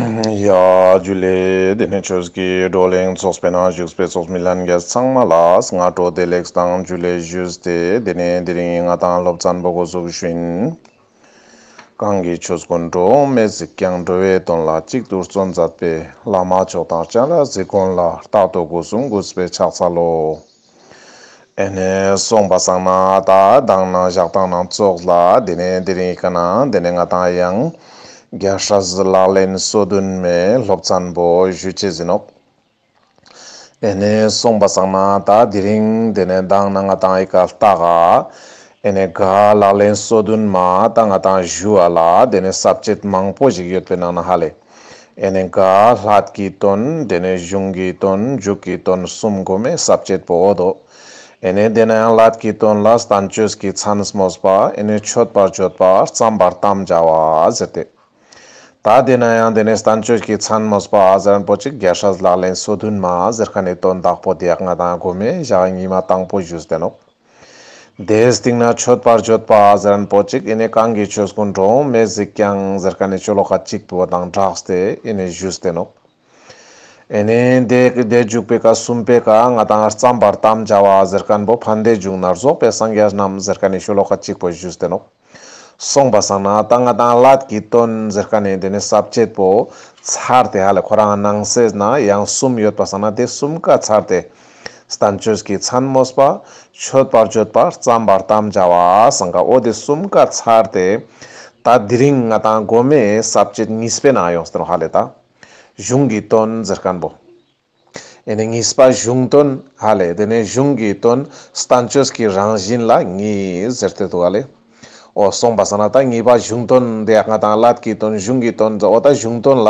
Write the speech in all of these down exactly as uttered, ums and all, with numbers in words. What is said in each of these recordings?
ཡ་ཇུ་ལེ། དེ་ནས་ཆོས་ཀྱི་བགྲོ་གླེང་ཚོགས་པའི་ནང་བཞུགས་པའི་ཚོགས་མི་ལྷན་རྒྱས་ཚང་མ་ལ་སྔ་དྲོ་བདེ་ལེགས་དང་ཇུ་ལེ་ཞུས་ཏེ། དེ་ནས་དེ་རིང་ང་ཏང་སློབ་ཚན་པོ་འགོ་བཙུགས་ཞུ་ཡིན། གང་གིས་ཆོས་ཀུན་འགྲོ་འོང་མེད་གཟིགས་ཀྱང་། འགྲོ་བའི་དོན་ལ་གཅིག་ཏུ་བརྩོན་མཛད་པའི། བླ་མ་མཆོག་དང་སྤྱན་རས་གཟིགས་མགོན་ལ། རྟག་ཏུ་སྒོ་གསུམ་གུས་པས་ཕྱག་འཚལ་ལོ། ཨེ་ནེ་སོང་པ་སང་ན་ད་མདང་ནང་ཞག་དང་ནང་ཙོགས་ལ་དེ་ནས་དེ་རིང་ཡི་ཀ་ན་དེ་ནས་ང་ཏང་ཡང་རྒྱལ་སྲས་ལག་ལེན་སོ་བདུན་མའི་སློབ་ཚན་པོ་ཞུ་ཅེས་ཡིན་ནོག། ཨེ་ནེ་སོང་པ་སང་ན་ད་དེ་རིང་དེ་ནས་མདང་ནང་ང་ཏང་ཡི་ཀ་ལྟ་ག་ཨེ་ནེ་ག་ལག་ལེན་སོ་བདུན་མ་ད་ང་ཏང་ཞུ་བ་ལ་དེ་ནས་ས་བཅད་མང་པོ་ཞིག་ཡོད་པའི་ནང་ན་ཧ་ལེ། ཨེ་ནེ་ག་སླད་ཀྱི་དོན། དེ་ནས་གཞུང་གི་དོན། མཇུག་གི་དོན་གསུམ་གོ་མའི་ས་བཅད་པོ་འོ་དོ། ཨེ་ནེ་དེ་ན་ཡང་སླད་ཀྱི་དོན་ལ་བསྟན་བཅོས་ཀྱི་མཚན་སྨོས་པ། ཨེ་ནེ་མཆོད་པར་བརྗོད་པ། བརྩམ་པར་དམ་བཅའ་བ་ཟེར་ཏེ། ད་དེ་ན་ཡང་དེ་ནས་བསྟན་བཅོས་ཀྱི་མཚན་སྨོས་པ་ཟེར་མཁན་པོ་ཅིག་རྒྱལ་སྲས་ལག་ལེན་སོ་བདུན་མ་ཟེར་མཁན་ནི་དོན་དག་པོ་དེ་ཡང་ང་ཏང་གོ་མའི་ཞག་ཉི་མ་དང་པོ་ཞུས་ཏེ་ནོག། དེའི་སྟེང་ན་མཆོད་པར་བརྗོད་པ་ཟེར་མཁན་པོ་ཅིག་ཨེ་ནེ་གང་གིས་ཆོས་ཀུན་འགྲོ་འོང་མེད་གཟིགས་ཀྱང་ཟེར་མཁན་ནི་ཤོ་ལོ་ཀ་གཅིག་པོ་དང་སྦྲགས་ཏེ་ཨེ་ནེ་ཞུས་ཏེ་ནོག། ཨེ་ནེ་དེ་དེ་མཇུག་པའི་ཀ་གསུམ་པའི་ཀ་ང་ཏང་བརྩམ་པར་དམ་བཅའ་བ་ཟེར་མཁན་པོ་ཕན་བདེ་འབྱུང་ནས་རྫོགས་པའི་སངས་རྒྱས་རྣམས་ཟེར་མཁན་ནི་ཤོ་ལོ་ཀ་གཅིག་པོ་ཞུས་ཏེ་ནོག། སོང་པ་སང་ན་ད་ང་ཏང་སླད་ཀྱི་དོན་ཟེར་མཁན་ནི་དེ་ནས་ས་བཅད་པོ་ཚར་ཏེ་ཧ་ལེ་ཁོ་རང་ནང་གསེས་ན་ཡང་གསུམ་ཡོད་པ་སང་ན་དེ་གསུམ་ཀ་ཚར་ཏེ། བསྟན་བཅོས་ཀྱི་མཚན་སྨོས་པ། མཆོད་པར་བརྗོད་པ། བརྩམ་པར་དམ་བཅའ་བ་སང་ཀ་འོ་དེ་གསུམ་ཀ་ཚར་ཏེ། ད་དེ་རིང་ང་ཏང་གོ་མའི་ས་བཅད་གཉིས་པའི་ནང་ཡོངས་ཏེ་ནོག་ཧ་ལེ་ད། གཞུང་གི་དོན་ཟེར་མཁན་པོ། ཨེ་ནེ་གཉིས་པ་གཞུང་དོན་ཧ་ལེ། དེ་ནས་གཞུང་གི་དོན་བསྟན་བཅོས་ཀྱི་རང་བཞིན་ལ་གཉིས་ཟེར་ཏེ་འདུག་ཧ་ལེ། འོ་སོང་པ་སང་ན་ད་གཉིས་པ་གཞུང་དོན་དེ་ཡང་ང་ཏང་སླད་ཀྱི་དོན་གཞུང་གི་དོན་འོ་ད་གཞུང་དོན་ལ་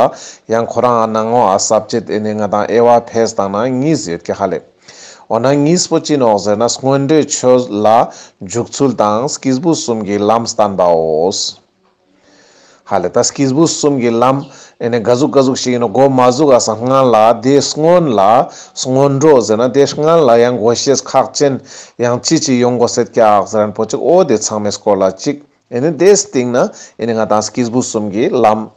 ཡང་ཁོ་རང་ནང་ངོ་ཨ་ས་བཅད་ཨེ་ནེ་ང་ཏང་དབྱེ་བ་ཕེས་བཏང་ན་གཉིས་ཡོད་ཀྱག་ཧ་ལེ། འོ་ན་གཉིས་པོ་ཅི་ནོག་ཟེར་ན་སྔོན་འགྲོའི་ཆོས་ལ་འཇུག་ཚུལ་དང་སྐྱེས་བུ་གསུམ་གྱི་ལམ་བསྟན་པའོ། ཧ་ལེ་ད་སྐྱེས་བུ་གསུམ་གྱི་ལམ་ཨེ་ནེ་ག་ཟུག་ག་ཟུག་ཞིག་ཡིན་ནོག་གོ་མ་ཟུག་ག་སང་སྔན་ལ་དེ་སྔོན་ལ་སྔོན་འགྲོ་ཟེར་ན་དེ་སྔན་ལ་ཡང་གོ་ཤེས་ཁག་ཅན་ཡང་ཅི་ཅི་ཡོང་དགོས་ཤེས་ཀྱག་ཟེར་མཁན་པོ་ཅིག་འོ་དེ་ཚང་མའི་སྐོར་ལ་ཅིག་ཨེ་ནེ་དེའི་སྟེང་ན་ཨེ་ནེ་ང་ཏང་སྐྱེས་བུ་གསུམ་གྱི་ལམ་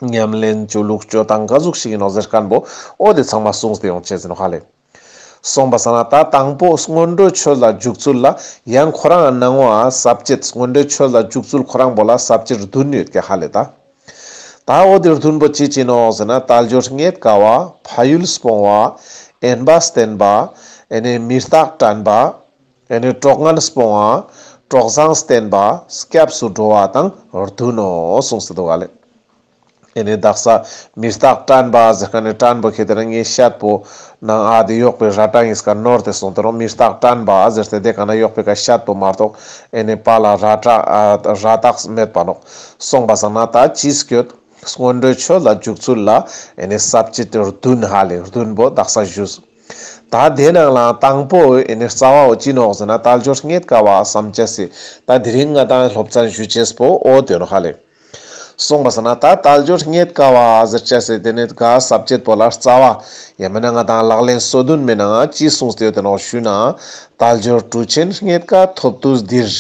ཉམས་ལེན་བཅོ་ལུགས་སྤྱོད་སྟངས་ག་ཟུག་ཞིག་ཡིན་ནོག་ཟེར་མཁན་པོ་འོ་དེ་ཚང་མ་གསུངས་ཏེ་ཡོང་ཅེས་ཡིན་ནོག་ཧ་ལེ། སོང་པ་སང་ན་ད་དང་པོ་སྔོན་འགྲོའི་ཆོས་ལ་འཇུག་ཚུལ་ལ་ཡང་ཁོ་རང་ནང་ངོ་ཨ་ས་བཅད་སྔོན་འགྲོའི་ཆོས་ལ་འཇུག་ཚུལ་ཁོ་རང་པོ་ལ་ས་བཅད་བདུན་ཡོད་ཀྱག་ཧ་ལེ་ད། ད་འོ་དེ་བདུན་པོ་ཅི་ཅི་ནོག་ཟེར་ན་དལ་འབྱོར་རྙེད་དཀའ་བ། ཕ་ཡུལ་སྤོང་བ། དབེན་པ་བསྟེན་པ། ཨེ་ནེ་མི་རྟག་དྲན་པ། ཨེ་ནེ་གྲོགས་ངན་སྤོང་བ། གྲོགས་བཟང་བསྟེན་པ། སྐྱབས་སུ་འགྲོ་བ་དང་བདུན་ནོ་གསུངས་ཏེ་འདུག་ཧ་ལེ། ཨེ་ནེ་དག་ས་མི་རྟག་དྲན་པ་ཟེར་མཁན་ནི་དྲན་པོ་ཁྱེར་ཏེ་ན་ངའི་ཤད་པོ་ནང་ཨ་དེ་ཡོག་པའི་ར་ཏྲ་ཡིན་ཀ་ནོར་ཏེ་སོང་སྟེ་ནོག། མི་རྟག་དྲན་པ་ཟེར་ཏེ་དེ་ཀ་ན་ཡོག་པའི་ཀ་ཤད་པོ་མ་གཏོགས་ཨེ་ནེ་པ་ལ་ར་ཏྲ་ཨ་ར་བཏགས་མེད་པ་ནོག། སོང་པ་སང་ན་ད་ཅི་སྐྱོད་སྔོན་འགྲོའི་ཆོས་ལ་འཇུག་ཚུལ་ལ་ཨེ་ནེ་ས་བཅད་བདུན་ཧ་ལེ་བདུན་པོ་དག་ས་ཞུས། ད་དེ་ནང་ལ་དང་པོ་ཨེ་ནེ་རྩ་བའོ་ཅི་ནོག་ཟེར་ན་དལ་འབྱོར་རྙེད་དཀའ་བ་བསམ་ཅེས་སི་ད་དེ་རིང་ང་ཏང་སློབ་ཚན་ཞུ་ཅེས་པོ་འོ་དེ་ནོག་ཧ་ལེ། སོང་པ་སང་ན་ད་དལ་འབྱོར་རྙེད་དཀའ་བ་ཟེར་ཅེས་སི་དེ་ནས་ག་ས་བཅད་པོ་ལ་རྩ་བ་ཡང་མིན་ན་ང་ཏང་ལག་ལེན་སོ་བདུན་མའི་ནང་ཅི་གསུངས་ཏེ་ཡོད་དེ་ནོག་ཞུ་ན། དལ་འབྱོར་གྲུ་ཆེན་རྙེད་དཀའ་ཐོབ་ཏུ་འདིར།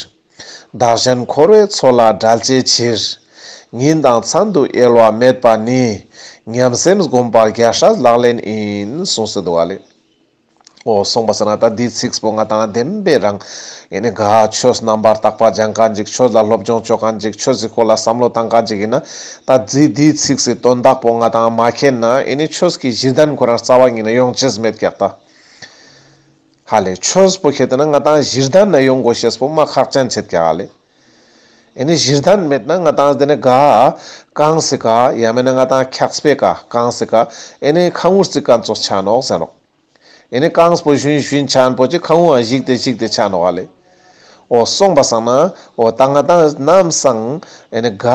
བདག་གཞན་འཁོར་བའི་མཚོ་ལས་བསྒྲལ་བྱའི་ཕྱིར། ཉིན་དང་མཚན་དུ་གཡེལ་བ་མེད་པ་ནི། ཉམས་སེམས་སྒོམ་པ་རྒྱལ་སྲས་ལག་ལེན་ཡིན། གསུངས་ཏེ་འདུག་ཧ་ལེ། འོ་སོང་པ་སང་ན་ད་འདིའི་ཚིགས་པོ་ང་ཏང་བདེན་པའི་རང་ཨེ་ནེ་ག་ཆོས་རྣམ་པར་དག་པ་སྦྱང་མཁན་ཅིག་ཆོས་ལ་སློབ་སྦྱོང་བཅོ་མཁན་ཅིག་ཆོས་སི་སྐོར་ལ་བསམ་བློ་བཏང་མཁན་ཅིག་ཡིན་ན་ད་འདི་འདིའི་ཚིགས་སི་དོན་དག་པོ་ང་ཏང་མ་མཁྱེན་ན་ཨེ་ནེ་ཆོས་ཀྱི་གཞི་གདན་ཁོ་རང་རྩ་བ་ཉིད་ནས་ཡོང་ཅེས་མེད་ཀྱག་ད། ཧ་ལེ་ཆོས་པོ་ཁྱེར་ཏེ་ན་ང་ཏང་གཞི་གདན་ན་ཡོང་དགོས་ཤེས་པོ་མ་ཁག་ཅན་ཆེད་ཀྱག་ཧ་ལེ། ཨེ་ནེ་གཞི་གདན་མེད་ན་ང་ཏང་དེ་ནས་ག་གངས་སི་ཀ་ཡང་མིན་ན་ང་ཏང་འཁྱགས་པའི་ཀ་གངས་སི་ཀ་ཨེ་ནེ་ཁ་ངུར་རྩི་མཁན་ཙོགས་ཆ་ནོག་ཟེར་ནོག། ཨེ་ནེ་གངས་པོ་ཞུན་ཞུན་ཆ་ན་པོ་ཅིག་ཁ་ངུ་ཨ་ཞིག་སྟེ་ཞིག་སྟེ་ཆ་ནོག་ཧ་ལེ། འོ་སོང་པ་སང་ན་འོ་ད་ང་ཏང་ནམ་སང་ཨེ་ནེ་ག་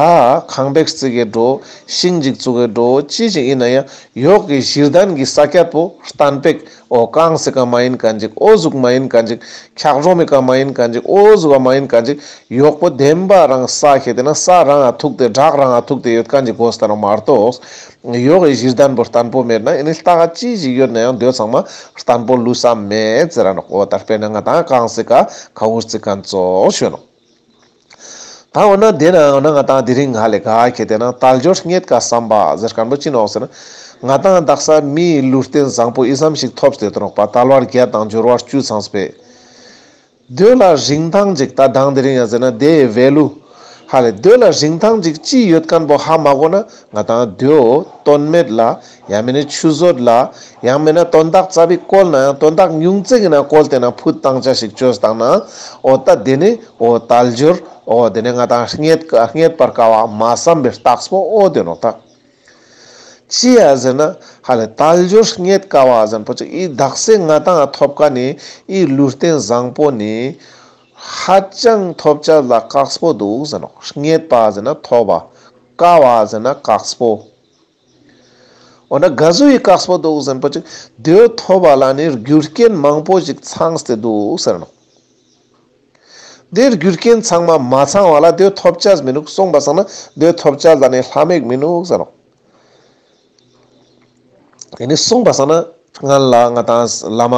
ཁང་པ་ཞིག་རྩི་གེ་འགྲོ་ཤིང་ཞིག་བཙུགས་གེ་འགྲོ་ཅི་ཞིག་ཡིན་ན་ཡང་ཡོག་གི་གཞི་གདན་གྱི་ས་ཀྱད་པོ་བརྟན་པོ་འོ་གངས་སི་ཀ་མ་ཡིན་མཁན་ཅིག་འོ་ཟུག་མ་ཡིན་མཁན་ཅིག་འཁྱགས་རོམ་མི་ཀ་མ་ཡིན་མཁན་ཅིག་འོ་ཟུག་ག་མ་ཡིན་མཁན་ཅིག་ཡོག་པོ་བདེན་པ་རང་ས་ཁྱེར་ཏེ་ན་ས་རང་ང་ཐུག་སྟེ་བྲག་རང་ང་ཐུག་སྟེ་ཡོད་མཁན་ཅིག་དགོས་ད་ནོག་མ་གཏོགས། ཡོག་གི་གཞི་གདན་པོ་བརྟན་པོ་མེད་ན་ཨེ་ནེ་ལྟ་ག་ཅི་ཞིག་ཡོད་ན་ཡང་དེ་ཚང་མ་བརྟན་པོ་ལུས་ས་མེད་ཟེར་ར་ནོག་འོ་ད་དཔེར་ན་ང་ཏང་གངས་སི་ཀ་ཁ་ངུ་རྩི་མཁན་ཙོགས་ཞུ་ནོག། ད་ ཨ་འོ་ན་དེ་ན་འོ་ན་ང་ཏང་དེ་རིང་ཧ་ལེ་ག་ཁེ་ཏེ་ན་དལ་འབྱོར་རྙེད་དཀའ་བསམ་པ་ཟེར་མཁན་པོ་ཅི་ནོག་ཟེར་ན། ང་ཏང་དག་ས་མིའི་ལུས་རྟེན་བཟང་པོ་ཨི་ཙམ་ཞིག་ཐོབ་སྟེ་ཡོད་ནོག་པ། དལ་བ་བརྒྱད་དང་འབྱོར་བ་བཅུ་ཚང་སྤེ། དེ་ལ་རིན་ཐང་ཅིག་ད་དང་དེ་རིང་ཡང་ཟེར་ན་དེའི་ཝེ་ལུ། ཧ་ལེ་དེ་ལ་རིན་ཐང་ཅིག་ཅི་ཡོད་མཁན་པོ་ཧ་མ་གོ་ན་ང་ཏང་དེའོ་དོན་མེད་ལ། ཡང་མེད་ན་ཆུད་ཟོས་ལ། ཡང་མེད་ན་དོན་དག་ཙ་པིག་བཀོལ་ན་ཡང་དོན་དག་ཉུང་ཙེ་གི་ན་བཀོལ་ཏེ་ན་ཕུད་བཏང་ཆ་ཞིག་བཅོས་བཏང་ན། འོ་ད་དེ་ནི་འོ་དལ་འབྱོར། འོ་དེ་ནི་ང་ཏང་རྙེད་རྙེད་པར་དཀའ་བ་མ་བསམ་པའི་རྟགས་པོ་འོ་དེ་ནོག་ད། ཅི་ཡ་ཟེར་ན་ཧ་ལེ་དལ་འབྱོར་རྙེད་དཀའ་བ་ཟེར་མཁན་པོ་ཅིག་ཨི་དག་ས་ང་ཏང་ཐོབ་མཁན་ནི་ཨི་ལུས་རྟེན་བཟང་པོ་ནི་ཧ་ཅང་ཐོབ་ཆ་ལ་དཀགས་པོ་འདུག་ཟེར་ནོག། རྙེད་པ་ཟེར་ན་ཐོབ་པ། དཀའ་བ་ཟེར་ན་དཀགས་པོ། འོ་ན་ག་ཟུག་གི་དཀགས་པོ་འདུག་ཟེར་མཁན་པོ་ཅིག་དེ་ཐོབ་པ་ལ་ནི་རྒྱུ་རྐྱེན་མང་པོ་ཞིག་ཚང་སྟེ་འདུག་ཟེར་ནོག། དེ་རྒྱུ་རྐྱེན་ཚང་མ་མ་ཚང་བ་ལ་དེ་ཐོབ་ཆ་མི་ནུག། སོང་པ་སང་ན་དེ་ཐོབ་ཆ་ལ་ནི་ལྷ་མིག་མི་ནུག་ཟེར་ནོག། དེ་ནི་སོང་པ་སང་ན་སྔན་ལ་ང་ཏང་བླ་མ་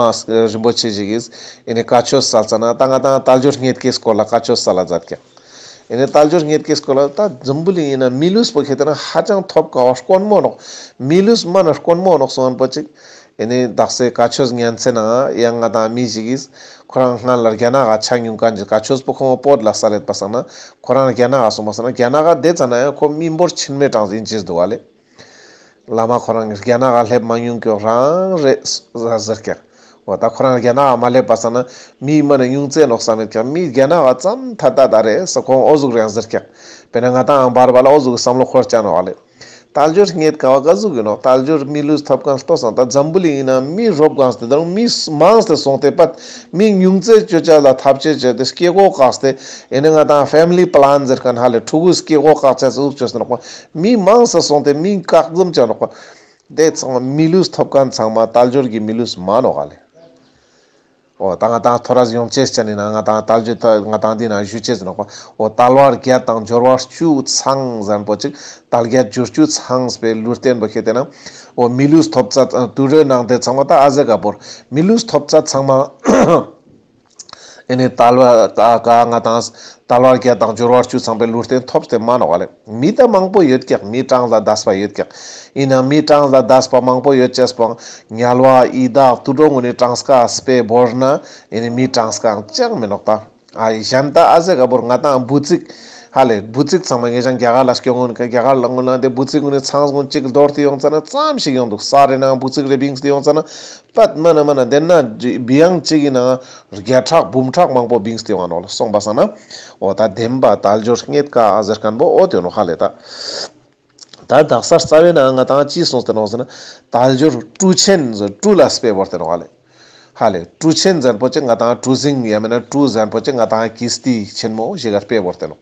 རིན་པོ་ཆེ་ཞིག་གིས་ཨེ་ནི་བཀའ་ཆོས་སལ་ཙ་ན་ད་ང་ཏང་དལ་འབྱོར་རྙེད་དཀའི་སྐོར་ལ་བཀའ་ཆོས་སལ་ལ་མཛད་ཀྱག། ཨེ་ནི་དལ་འབྱོར་རྙེད་དཀའི་སྐོར་ལ་ད་འཛམ་བུ་གླིང་ཡིན་ན་མི་ལུས་པོ་ཁེ་ཏེ་ན་ཧ་ཅང་ཐོབ་དཀའ་བ་དཀོན་མོ་ནོག། མི་ལུས་མ་ན་དཀོན་མོ་ནོག་སོང་པོ་ཅིག། ཨེ་ནི་དག་ས་བཀའ་ཆོས་ཉན་ཚེ་ན་ཡང་ང་ཏང་མི་ཞིག་གིས་ཁོ་རང་སྔན་ལ་རྒྱ་ནག་ག་ཆ་མྱོང་མཁན་གྱི་བཀའ་ཆོས་པོ་ཁོང་བོད་ལ་སལ་ལེད་པ་སང་ན་ཁོ་རང་རྒྱ་ནག་ག་སོང་པ་སང་ན་རྒྱ་ནག་ག་དེ་ཙ་ན་ཡང་ཁོ་མི་འབོར་ཆེན་མོའི་གྲངས་ཡིན་ཅེས་འདུག་བ་ལེ། བླ་མ་ཁོ་རང་རྒྱ་ནག་ག་སླེབས་མ་མྱོང་ཀྱོག་རང་རེད་ཟེར་ཀྱག། འོ་ད་ཁོ་རང་རྒྱ་ནག་ག་མ་སླེབས་པ་སང་ན་མི་མ་ནི་ཉུང་ཙེ་ནོག་བསམ་མེད་ཀྱག། མི་རྒྱ་ནག་ག་ཙམ་ཐ་ད་ད་རེད་ས་ཁོང་འོ་ཟུག་རེད་ཟེར་ཀྱག། དཔེར་ན་ང་ཏང་བར་བར་ལ་འོ་ཟུག་གི་བསམ་བློ་འཁོར་ཆ་ནོག་ལེ། དལ་འབྱོར་རྙེད་དཀའ་བ་ག་ཟུག་ཡིན་ནོག། དལ་འབྱོར་མི་ལུས་ཐོབ་མཁན་ལྟོས་སང་ད་འཛམ་བུ་གླིང་ཡིན་ན་མི་རོབ་གང་སྟེ་ད་རུང་མི་མང་སྟེ་སོང་སྟེ་པད་མི་ཉུང་ཙེ་ཅོ་ཆ་ལ་ཐབས་ཤེས་བྱས་ཏེ་སྐྱེ་སྒོ་བཀག་སྟེ་ཨེ་ནི་ང་ཏང་ཕེ་མི་ལི་པ་ལན་ཟེར་མཁན་ཧ་ལེ་ཕྲུ་གུ་སྐྱེ་སྒོ་བཀག་ཆ་ཟུག་ཅོས་ནོག་པ། མི་མང་ས་སོང་སྟེ་མི་བཀག་འཛུམ་ཅོ་ནོག་པ། དེ་ཚང་མ་མི་ལུས་ཐོབ་མཁན་ཚང་མ་དལ་འབྱོར་གྱི་མི་ལུས་མ་ནོག་ལེ། འོ་ད་ང་ཏང་ཐོ་རས་ཡོང་ཅེས་ཅན་ནི་ན་ང་ཏང་དལ་འབྱོར་ང་ཏང་འདི་ན་ཞུ་ཅེས་ནོག་པ། འོ་དལ་བ་བརྒྱད་དང་འབྱོར་བ་བཅུ་ཚང་ཟེར་མཁན་པོ་ཅིག། དལ་བརྒྱད་འབྱོར་བཅུ་ཚང་སྤེ་ལུས་རྟེན་པོ་ཁེ་ཏེ་ན། འོ་མི་ལུས་ཐོབ་ཚད་དུད་འགྲོའི་ནང་དེ་ཚང་མ་ད་ཨ་ཟེ་ག་བོར་མི་ལུས་ཐོབ་ཚད་ཚང་མ། ཨེ་ནི་དལ་བ་ད་ག་ང་ཏང་དལ་བ་བརྒྱད་དང་འབྱོར་བ་བཅུ་ཚང་པའི་ལུས་རྟེན་ཐོབ་སྟེ་མ་ནོག་ལེ། མི་ད་མང་པོ་ཡོད་ཀྱག། མི་གྲངས་ལ་འདས་པ་ཡོད་ཀྱག། ཡིན་ན་མི་གྲངས་ལ་འདས་པ་མང་པོ་ཡོད་ཅེས་པོ་དམྱལ་བ་ཡི་དྭགས་དུད་འགྲོ་ངུ་ནི་གྲངས་ཀ་སྤེ་བོར་ན་ཨེ་ནི་མི་གྲངས་ཀ་ཅང་མི་ནོག་ད། ཨ་ཡི་གཞན་ད་ཨ་ཟེ་ག་བོར་ང་ཏང་འབུ་ཚིག་ཧ་ལེ་འབུ་ཚིག་ཚང་མ་ངེ་ཅང་རྒྱ་གར་ལ་སྐྱོང་ངུ་ནི་རྒྱ་གར་ལ་ངུ་ན་དེ་འབུ་ཚིག་ངུ་ནི་ཚང་ངུ་གཅིག་འདོར་ཏེ་ཡོང་ཙ་ན་ཙམ་ཞིག་ཡོང་འདུག། ས་རེ་ནང་འབུ་ཚིག་རེ་བིངས་ཏེ་ཡོང་ཙ་ན། པད་མ་ན་མ་ན་དེ་ན་བི་ཡང་གཅིག་གི་ནང་བརྒྱ་ཕྲག་འབུམ་ཕྲག་མང་པོ་བིངས་ཏེ་ཡོང་ང་ནོག་ལ་སོང་པ་སང་ན། འོ་ད་བདེན་པ་དལ་འབྱོར་རྙེད་དཀའ་ཟེར་མཁན་པོ་འོ་དེ་ནོག་ཧ་ལེ་ད། ད་དག་ས་རྩ་བའི་ནང་ང་ཏང་ཅི་གསུངས་ཏེ་ནོག་ཟེར་ན། དལ་འབྱོར་བཀྲུ་ཆེན་ཟེར་བཀྲུ་ལ་སྤེ་བོར་ཏེ་ནོག་ཧ་ལེ། ཧ་ལེ་བཀྲུ་ཆེན་ཟེར་མཁན་པོ་ཅིག་ང་ཏང་བཀྲུ་ཟིང་ཡང་མེད་ན་བཀྲུ་ཟེར་མཁན་པོ་ཅིག་ང་ཏང་ཀིས་ཏི་ཆེན་མོ་ཞིག་ག་སྤེ་བོར་ཏེ་ནོག།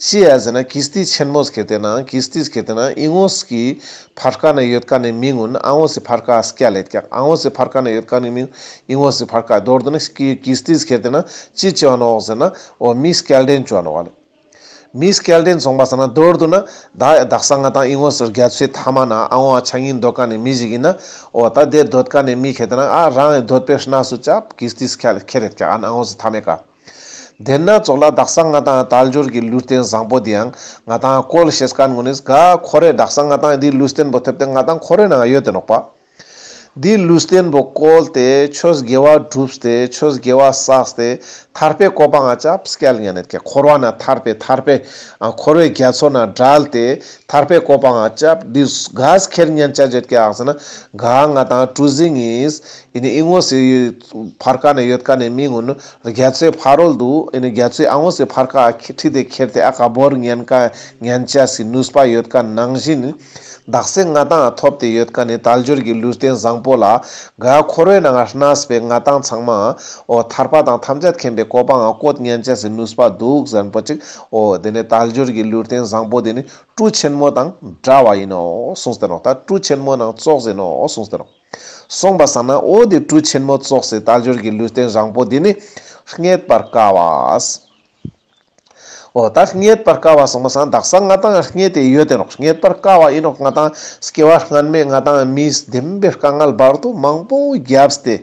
ཅི་ཡ་ཟེར་ན་ཀིས་ཏི་ཆེན་མོ་ཁེ་ཏེ་ན་ཀིས་ཏི་ཁེ་ཏེ་ན་ཨི་ངོས་ཀྱི་ཕར་ཁ་ན་ཡོད་མཁན་ནི་མི་ངུན་ཨ་ངོས་སི་ཕར་ཁ་སྐྱལ་ལེད་ཀྱག། ཨ་ངོས་སི་ཕར་ཁ་ན་ཡོད་མཁན་ནི་མི་ཨི་ངོས་སི་ཕར་ཁ་མདོར་བསྡུ་ན་ཀིས་ཏི་ཁེ་ཏེ་ན་ཅི་ཅོ་ནོག་ཟེར་ན་འོ་མི་སྐྱལ་འདྲེན་ཅོ་ནོག་ལེ། མི་སྐྱལ་འདྲེན་སོང་པ་སང་ན་མདོར་བསྡུ་ན་ད་དག་ས་ང་ཏང་ཨི་ངོས་སི་རྒྱ་མཚོའི་མཐའ་མ་ན་ཨ་ངོས་ཆ་ཉིན་སྡོད་མཁན་ནི་མི་ཞིག་ཡིན་ན་འོ་ད་དེ་སྡོད་མཁན་ནི་མི་ཁེ་ཏེ་ན་ཨ་རང་ཡི་སྡོད་པའི་གནས་སུ་ཅབ་ཀིས་ཏི་སྐྱལ་ཁེ་ལེད་ཀྱག་ཨ་ཨ་ངོས་སི་མཐའ་མའི་ཀ། དེ་ན་ཙོགས་ལ་དག་ས་ང་ཏང་དལ་འབྱོར་གྱི་ལུས་རྟེན་བཟང་པོ་འདི་ཡང་ང་ཏང་བཀོལ་ཤེས་མཁན་ངུན་ནི་ག་འཁོར་བའི་དག་ས་ང་ཏང་འདི་ལུས་རྟེན་པོ་ཐེབས་ཏེ་ང་ཏང་འཁོར་བའི་ནང་ཡོད་དེ་ནོག་པ། འདི་ལུས་རྟེན་པོ་བཀོལ་ཏེ་ཆོས་དགེ་བ་བསྒྲུབས་ཏེ་ཆོས་དགེ་བ་བསགས་ཏེ་ཐར་པའི་གོ་འཕང་ང་ཅབ་སྐྱལ་ཉན་ནེད་ཀྱག། འཁོར་བ་ན་ཐར་པའི་ཐར་པའི་ཨ་འཁོར་བའི་རྒྱ་མཚོ་ན་བྲལ་ཏེ་ཐར་པའི་གོ་འཕང་ང་ཅབ་འདི་ག་ཁྱེར་ཉན་ཆ་ཡོད་ཀྱག་ཟེར་ན་ག་ང་ཏང་བཀྲུ་ཟིང་ངིས་ཨེ་ནི་ཨི་ངོས་སི་ཕར་ཁ་ན་ཡོད་མཁན་ནི་མི་ངུན་རྒྱ་མཚོའི་ཕ་རོལ་དུ་ཨེ་ནི་རྒྱ་མཚོའི་ཨ་ངོས་སི་ཕར་ཁ་ཁྲིད་དེ་ཁྱེར་ཏེ་ཨ་ཀ་བོར་ཉན་ཀ་ཉན་ཆ་སི་ནུས་པ་ཡོད་མཁན་ནང་བཞིན་དག་ས་ང་ཏང་ཐོབ་སྟེ་ཡོད་མཁན་ནི་དལ་འབྱོར་གྱི་ལུས་རྟེན་བཟང་པོ་ལ་ག་འཁོར་བའི་ནང་ང་གནས་པའི་ང་ཏང་ཚང་མ་འོ་ཐར་པ་དང་ཐམས་ཅད་མཁྱེན་པའི་གོ་འཕང་ང་བཀོད་ཉན་ཆ་སི་ནུས་པ་འདུག་ཟེར་མཁན་པོ་ཅིག་འོ་དེ་ནི་དལ་འབྱོར་གྱི་ལུས་རྟེན་བཟང་པོ་དེ་ནི་བཀྲུ་ཆེན་མོ་དང་འདྲ་བ་ཡིན་ནོག་གསུངས་ཏེ་ནོག། ད་བཀྲུ་ཆེན་མོ་ནང་ཙོགས་ཡིན་ནོག་གསུངས་ཏེ་ནོག། སོང་པ་སང་ན་འོ་དེ་བཀྲུ་ཆེན་མོ་ཙོགས་སི་དལ་འབྱོར་གྱི་ལུས་རྟེན་བཟང་པོ་འདི་ནི་རྙེད་པར་དཀའ་བ། འོ་ད་རྙེད་པར་དཀའ་བ་སོང་པ་སང་ན་དག་ས་ང་ཏང་རྙེད་དེ་ཡོད་དེ་ནོག། རྙེད་པར་དཀའ་བ་ཡིན་ནོག། ང་ཏང་སྐྱེ་བ་སྔན་མའི་ང་ཏང་མིས་བདེན་པའི་དཀའ་ངལ་བར་དུ་མང་པོ་བརྒྱབས་ཏེ་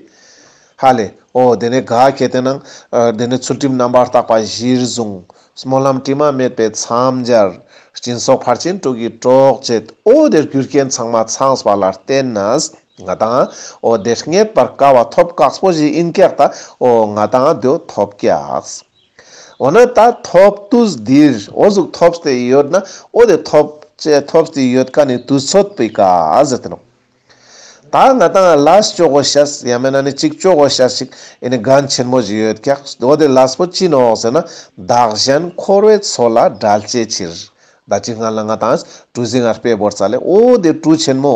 ཧ་ལེ་འོ་དེ་ནི་ག་ཁེ་ཏེ་ན་དེ་ནི་ཚུལ་ཁྲིམས་རྣམ་པར་དག་པ་གཞིར་བཟུང་། སྨོན་ལམ་དྲི་མ་མེད་པའི་མཚམས་སྦྱར། སྦྱིན་སོགས་ཕར་ཕྱིན་དྲུག་གི་གྲོགས་བྱེད། འོ་དེ་རྒྱུ་རྐྱེན་ཚང་མ་ཚང་བ་ལ་བརྟེན་ནས་ང་དང་འོ་དེ་རྙེད་པར་དཀའ་བ་ཐོབ་དཀགས་པོ་ཞིག་ཨིན་ཀྱག་ད། འོ་ང་དང་དེ་ཐོབ་ཀྱག། འོ་ན་ད་ཐོབ་དུས་འདིར་འོ་ཟུག་ཐོབ་སྟེ་ཡོད་ན་འོ་དེ་ཐོབ་ཅེས་ཐོབ་སྟེ་ཡོད་མཁན་ནི་དུས་ཚོད་པོའི་ཀ་ཟེར་ཏེ་ནོག། ད་ང་དང་ལས་ཅོ་གོ་ཤེས་ཡང་མེན་ན་ནི་ཅིག་ཅོ་གོ་ཤེས་ཤིག་ཨེ་ནི་འགན་ཆེན་མོ་ཞིག་ཡོད་ཀྱག། འོ་དེ་ལས་པོ་ཅི་ནོག་ཟེར་ན་བདག་གཞན་འཁོར་བའི་མཚོ་ལས་བསྒྲལ་བྱའི་ཕྱིར། ད་ཅི་སྔ་ལ་ང་དང་གྲུ་གཟིངས་ང་དཔེ་བོར་ཚར་ལེ། འོ་དེ་གྲུ་ཆེན་མོ་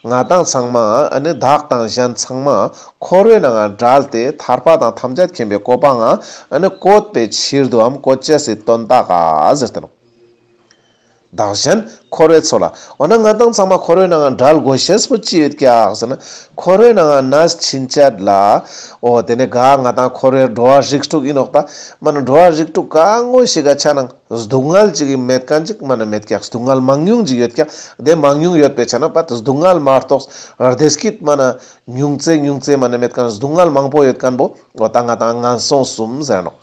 ང་དང་ཚང་མ་ཨ་ནི་བདག་དང་གཞན་ཚང་མ་འཁོར་བའི་ནང་ང་བསྒྲལ་ཏེ་ཐར་པ་དང་ཐམས་ཅད་མཁྱེན་པའི་གོ་འཕང་ང་ཨ་ནི་བཀོད་པའི་ཕྱིར་དུའམ་བཀོད་ཅེས་སི་དོན་དག་ག་ཟེར་ཏེ་ནོག། བདག་གཞན་འཁོར་བའི་མཚོ་ལ། འོ་ན་ང་དང་ཚང་མ་འཁོར་བའི་ནང་ང་བསྒྲལ་དགོས་ཤེས་པོ་ཅི་ཡོད་ཀྱག་ཟེར་ན། འཁོར་བའི་ནང་ང་ནས་ཕྱིན་ཆད་ལ། འོ་དེ་ནས་ག་ང་དང་འཁོར་བའི་འགྲོ་བ་རིགས་དྲུག་ཨིན་ནོག་ད། མ་ན་འགྲོ་བ་རིགས་དྲུག་གང་ངོ་ཞིག་ག་ཆ་ནང་སྡུག་བསྔལ་ཅིག་གི་མེད་མཁན་ཅིག་མ་ན་མེད་ཀྱག། སྡུག་བསྔལ་མང་ཉུང་ཅིག་ཡོད་ཀྱག། དེ་མང་ཉུང་ཡོད་པའི་ཆ་ན་པ་སྡུག་བསྔལ་མ་གཏོགས་བདེ་སྐྱིད་མ་ན་ཉུང་ཙེ་ཉུང་ཙེ་མ་ན་མེད་མཁན། སྡུག་བསྔལ་མང་པོ་ཡོད་མཁན་པོ་འོ་ད་ང་དང་ངན་སོང་གསུམ་ཟེར་ནོག།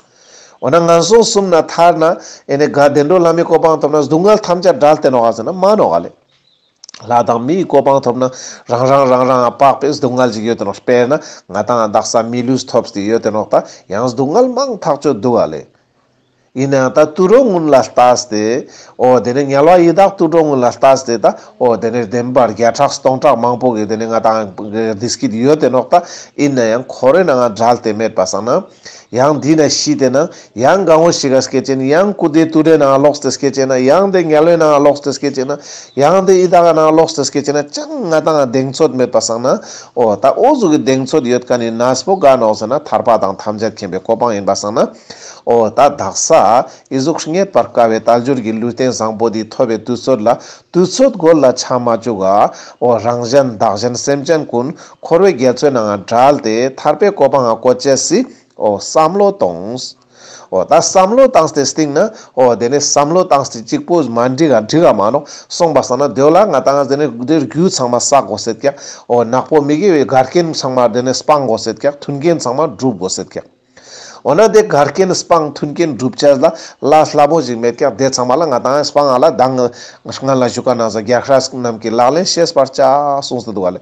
འོ་ན་ངན་སོང་གསུམ་ན་ཐར་ན་ཨེ་ནི་ག་བདེ་འགྲོ་ལྷ་མིའི་གོ་འཕང་ཐོབ་ན་སྡུག་བསྔལ་ཐམས་ཅད་བྲལ་ཏེ་ནོག་ག་ཟེར་ན་མ་ནོག་ག་ལེ། ལྷ་དང་མིའི་གོ་འཕང་ཐོབ་ན་རང་རང་རང་རང་ང་དཔག་པའི་སྡུག་བསྔལ་ཅིག་ཡོད་དེ་ནོག། དཔེར་ན་ང་དང་དག་ས་མི་ལུས་ཐོབ་སྟེ་ཡོད་དེ་ནོག་ད། ཡང་སྡུག་བསྔལ་མང་ཐག་ཆོད་འདུག་ག་ལེ། ཡིན་ན་ཡང་ད་དུད་འགྲོ་ཀུན་ལ་ལྟས་ཏེ། འོ་དེ་ནས་དམྱལ་བ་ཡི་དྭགས་དུད་འགྲོ་ཀུན་ལ་ལྟས་ཏེ་ད། འོ་དེ་ནས་བདེན་པར་བརྒྱ་ཕྲག་སྟོང་ཕྲག་མང་པོ་གི་དེ་ནས་ང་དང་བདེ་སྐྱིད་ཡོད་དེ་ནོག་ད། ཡིན་ན་ཡང་འཁོར་བའི་ནང་ང་བྲལ་ཏེ་མེད་པ་སང་ན། ཡང་འདི་ན་ཤི་དེ་ན་ཡང་གང་བོ་ཞིག་ག་སྐྱེ་ཅེ་ན། ཡང་ཀུ་དེ་དུད་འགྲོའི་ནང་ལོགས་ཏེ་སྐྱེ་ཅེ་ན། ཡང་དེ་དམྱལ་བའི་ནང་ལོགས་ཏེ་སྐྱེ་ཅེ་ན། ཡང་དེ་ཡི་དྭགས་ནང་ལོགས་ཏེ་སྐྱེ་ཅེ་ན་ཅང་ང་དང་གདེང་ཚོད་མེད་པ་སང་ན། འོ་ད་འོ་ཟུག་གི་གདེང་ཚོད་ཡོད་མཁན་ནི་ནས་པོ་ག་ནོག་ཟེར་ན་ཐར་པ་དང་ཐམས་ཅད་མཁྱེན་པའི་གོ་འཕང་ཡིན་པ་སང་ན། འོ་ད་དག་ས་ཨི་ཟུག་རྙེད་པར་དཀའ་བའི་དལ་འབྱོར་གྱི་ལུས་རྟེན་བཟང་པོ་འདི་ཐོབ་པའི་དུས་ཚོད་ལ་དུས་ཚོད་གོལ་ལ་ཆ་མ་བཅུག་ག། འོ་རང་གཞན་བདག་གཞན་སེམས་ཅན་ཀུན་འཁོར་བའི་རྒྱ་མཚོའི་ནང་ང་བྲལ་ཏེ་ཐར་པའི་གོ་འཕང་ང་བཀོད་ཅེས་སི་འོ་བསམ་བློ་གཏོང་། འོ་ད་བསམ་བློ་བཏང་སྟེ་སྟིང་ན་འོ་དེ་ནས་བསམ་བློ་བཏང་སྟེ་གཅིག་པོ་མ་འགྲིག་ག་འགྲིག་ག་མ་ནོག། སོང་པ་སང་ན་དེ་ལ་ང་དང་དེ་ནས་དེ་རྒྱུ་ཚང་མ་བསགས་དགོས་སེད་ཀྱག། འོ་ནག་པོ་མི་དགེ་བའི་འགལ་རྐྱེན་ཚང་མ་དེ་ནས་སྤང་དགོས་སེད་ཀྱག། མཐུན་རྐྱེན་ཚང་མ་སྒྲུབ་དགོས་སེད་ཀྱག། འོ་ན་དེ་འགལ་རྐྱེན་སྤང་མཐུན་རྐྱེན་སྒྲུབ་ཅེས་ལ་ལས་སླ་པོ་ཞིག་མེད་ཀྱག། དེ་ཚང་མ་ལ་ང་དང་སྤང་ང་ལ་མདང་སྔ་ལ་ཞུ་ཀ་ནང་ས་རྒྱལ་སྲས་རྣམས་ཀྱི་ལག་ལེན་ཤེས་པར་བྱ་གསུངས་ཏེ་འདུག་ག་ལེ།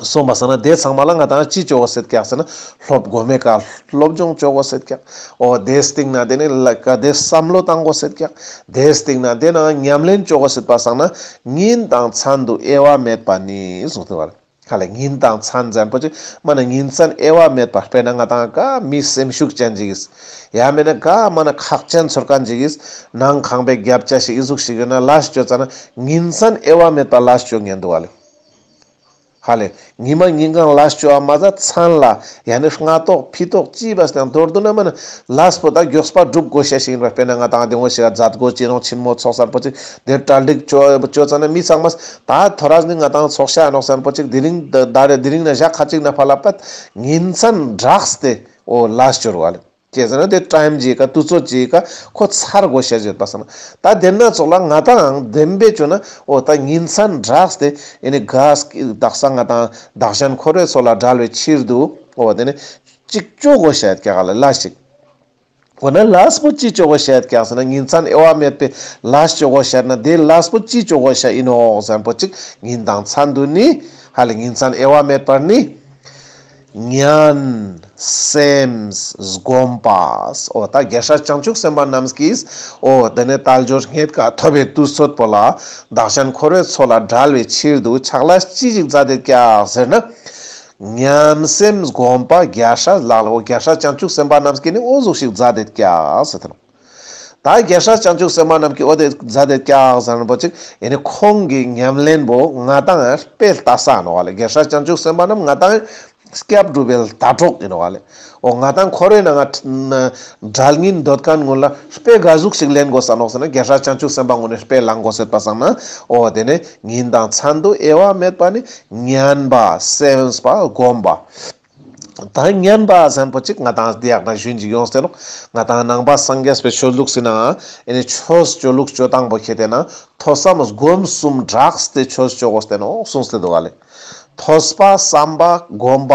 སོང་པ་སང་ན་དེ་ཚང་མ་ལ་ང་དང་ཅི་བཅོ་དགོས་སེད་ཀྱག་ཟེར་ན་སློབ་གོ་མེ་ཀ་སློབ་སྦྱོང་བཅོ་དགོས་སེད་ཀྱག། འོ་དེ་སྟིང་ན་དེ་ནི་ལ་ཀ་དེ་བསམ་བློ་བཏང་དགོས་སེད་ཀྱག། དེ་སྟིང་ན་དེ་ནང་ཉམས་ལེན་བཅོ་དགོས་སེད་པ་སང་ན་ཉིན་དང་མཚན་དུ་དབྱེ་བ་མེད་པ་ནི་གསུངས་ཏེ་འདུག་ག་ལེ། ཁ་ལེ་ཉིན་དང་མཚན་ཟེར་མཁན་པོ་ཅིག་མ་ན་ཉིན་མཚན་དབྱེ་བ་མེད་པ། དཔེར་ན་ང་དང་ག་མི་སེམས་ཤུགས་ཅན་ཅིག་གིས། ཡང་མེད་ན་ག་མ་ན་ཁག་ཅན་ཚོར་མཁན་ཅིག་གིས། ནང་ཁང་པའི་རྒྱབ་ཆ་ཞིག་ཨི་ཟུག་ཞིག་ཡོད་ན་ལས་བཅོ་ཙ་ན་ཉིན་མཚན་དབྱེ་བ་མེད་པ་ལས་བཅོ་ཉན་འདུག་ག་ལེ། ཁ་ལེ་ཉི་མ་ཉིན་གང་ལས་བཅོ་བ་མ་ཟད་མཚན་ལ་ཡང་ནི་སྔ་ཐོག་ཕྱི་ཐོག་ཅི་བས་ཀྱང་མདོར་བསྡུ་ན་མ་ན་ལས་པོ་ད་མགྱོགས་པ་སྒྲུབ་དགོས་ཤེས་ཤིག་ཡིན་པ། དཔེར་ན་ང་དང་དེ་ངོ་ཞིག་ག་མཛད་སྒོ་ཅི་རུང་ཆེན་མོ་ཚོགས་ས་པོ་ཅིག་དེ་གྲ་སྒྲིག་བཅོ་བཅོ་ཙ་ན་མི་ཚང་མས་ད་ཐོ་རས་ནི་ང་དང་ཚོགས་ཤ་ནོག་ཟེར་མཁན་པོ་ཅིག་དེ་རིང་ད་རེ་དེ་རིང་ན་ཞག་ཁ་ཅིག་ན་ཕ་ལ་པད་ཉིན་མཚན་བསྲེས་ཏེ་འོ་ལས་བཅོ་བ་ལེ། ཅི་ཟེར་ན་དེ་ཊའིམ་ཅིག་ག་དུས་ཚོད་ཅིག་ག་ཁོ་ཚར་དགོས་ཤེས་ཡོད་པ་སང་ན། ད་དེ་ན་ཚོགས་ལ་ང་དང་བདེན་པའི་བཅོ་ན་འོ་ད་ཉིན་མཚན་བསྲེས་ཏེ་ཨེ་ནི་ག་དག་ས་ང་དང་བདག་གཞན་འཁོར་བའི་མཚོ་ལས་བསྒྲལ་བའི་ཕྱིར་དུ་འོ་དེ་ནི་ཅིག་བཅོ་དགོས་ཤེས་ཡོད་ཀྱག་ག་ལེ་ལས་ཤིག། འོ་ན་ལས་པོ་ཅི་བཅོ་དགོས་ཤེས་ཡོད་ཀྱག་ཟེར་ན་ཉིན་མཚན་དབྱེ་བ་མེད་པའི་ལས་བཅོ་དགོས་ཤེས་ན་དེ་ལས་པོ་ཅི་བཅོ་དགོས་ཤེས་ཡིན་ནོག་ཟེར་མཁན་པོ་ཅིག་ཉིན་དང་མཚན་དུ་ནི་ཧ་ལེ་ཉིན་མཚན་དབྱེ་བ་མེད་པར་ནི། ཉན་སེམས་སྒོམ་པ། འོ་ད་རྒྱལ་སྲས་བྱང་ཆུབ་སེམས་དཔའ་རྣམས་ཀྱིས་འོ་དེ་ནས་དལ་འབྱོར་རྙེད་དཀའ་ཐོབ་པའི་དུས་ཚོད་པོ་ལ་བདག་གཞན་འཁོར་བའི་མཚོ་ལས་བསྒྲལ་བའི་ཕྱིར་དུ་ཕྱག་ལས་ཅི་ཞིག་མཛད་དེ་ཀྱག་ཟེར་ན། ཉན་སེམས་སྒོམ་པ་རྒྱལ་སྲས་ལག་ལེན། འོ་རྒྱལ་སྲས་བྱང་ཆུབ་སེམས་དཔའ་རྣམས་ཀྱིས་ནི་འོ་ཟུག་ཞིག་མཛད་དེ་ཀྱག་ཟེར་ཏེ་ནོག། ད་རྒྱལ་སྲས་བྱང་ཆུབ་སེམས་དཔའ་རྣམས་ཀྱིས་འོ་དེ་མཛད་དེ་ཀྱག་ཟེར་མཁན་པོ་ཅིག་ཨེ་ནི་ཁོང་གི་ཉམས་ལེན་པོ་ང་དང་དཔེ་ལྟ་ས་ནོག་ག་ལེ། རྒྱལ་སྲས་བྱང་ཆུབ་སེམས་དཔའ་རྣམས་ང་དང་སྐྱབས་སྒྲུབ་པའི་ལྟ་གྲོགས་ཡིན་ནོག་ག་ལེ། འོ་ང་དང་འཁོར་བའི་ནང་ང་བསྒྲལ་སྙིང་འདོད་མཁན་ཀུན་ལ་དཔེ་ག་ཟུག་ཞིག་ལེན་དགོས་ས་ནོག་ཟེར་ན་རྒྱལ་སྲས་བྱང་ཆུབ་སེམས་དཔའ་ཀུན་ནི་དཔེ་བླང་དགོས་སེད་པ་སང་ན་འོ་དེ་ནི་ཉིན་དང་མཚན་དུ་དབྱེ་བ་མེད་པ་ནི་ཉན་པ་སེམས་པ་སྒོམ་པ། ད་ཉན་པ་ཟེར་མཁན་པོ་ཅིག་ང་དང་དེ་ཡག་ན་ཞུན་ཅིག་ཡོངས་ཏེ་ནོག། ང་དང་ནང་པ་སངས་རྒྱས་པའི་ཆོས་ལུགས་སི་ནང་ཨེ་ནི་ཆོས་སྤྱོད་ལུགས་སྤྱོད་སྟངས་པོ་ཁྱེར་ཏེ་ན་ཐོས་བསམ་སྒོམ་གསུམ་སྦྲགས་ཏེ་ཆོས་སྤྱོད་དགོས་ཏེ་ནོག་གསུངས་ཏེ་འདུག་ག་ལེ། ཐོས་པ་བསམ་པ་སྒོམ་པ།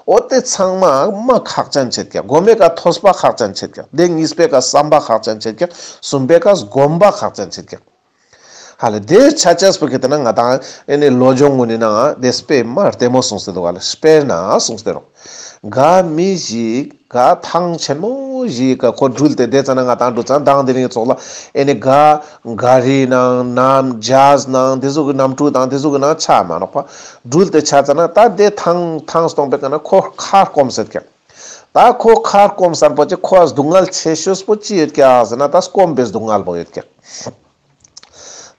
འོ་དེ་ཚང་མ་མ་ཁག་ཅན་ཆེད་ཀྱག། གོ་མའི་ཀ་ཐོས་པ་ཁག་ཅན་ཆེད་ཀྱག། དེ་གཉིས་པའི་ཀ་བསམ་པ་ཁག་ཅན་ཆེད་ཀྱག། གསུམ་པའི་ཀ་སྒོམ་པ་ཁག་ཅན་ཆེད་ཀྱག། ཧ་ལེ་དེ་ཆ་ཆེས་པོ་ཁེ་ཏེ་ན་ང་དང་ཨེ་ནི་བློ་སྦྱོང་ངུན་ནི་ནང་དེ་དཔེ་མ་ལྟད་མོ་གསུངས་ཏེ་འདུག་ག་ལེ། དཔེར་ན་གསུངས་ཏེ་རུང་། ག་མི་ཞིག་ག་ཐང་ཆེན་མོ་ཞིག་ག་ཁོ་དྲུལ་ཏེ་དེ་ཙ་ན་ང་དང་དྲུལ་ཙ་ན་དང་དེ་རིང་ཙོགས་ལ་ཨེ་ནི་ག་ག་རི་ནང་ནམ་ཇ་ཧཱཟ་ནང་དེ་ཟུག་གི་གནམ་གྲུ་དང་དེ་ཟུག་གི་ནང་ཆ་མ་ནོག་པ། དྲུལ་ཏེ་ཆ་ཙ་ན་ད་དེ་ཐང་ཐང་སྟོང་པའི་ཀ་ན་ཁོ་ཁ་སྐོམ་སེད་ཀྱག། ད་ཁོ་ཁ་སྐོམ་སན་པོ་ཅིག་ཁོ་སྡུག་བསྔལ་ཆེ་ཤོས་པོ་ཅི་ཡོད་ཀྱག་ཟེར་ན་ད་སྐོམ་པའི་སྡུག་བསྔལ་པོ་ཡོད་ཀྱག།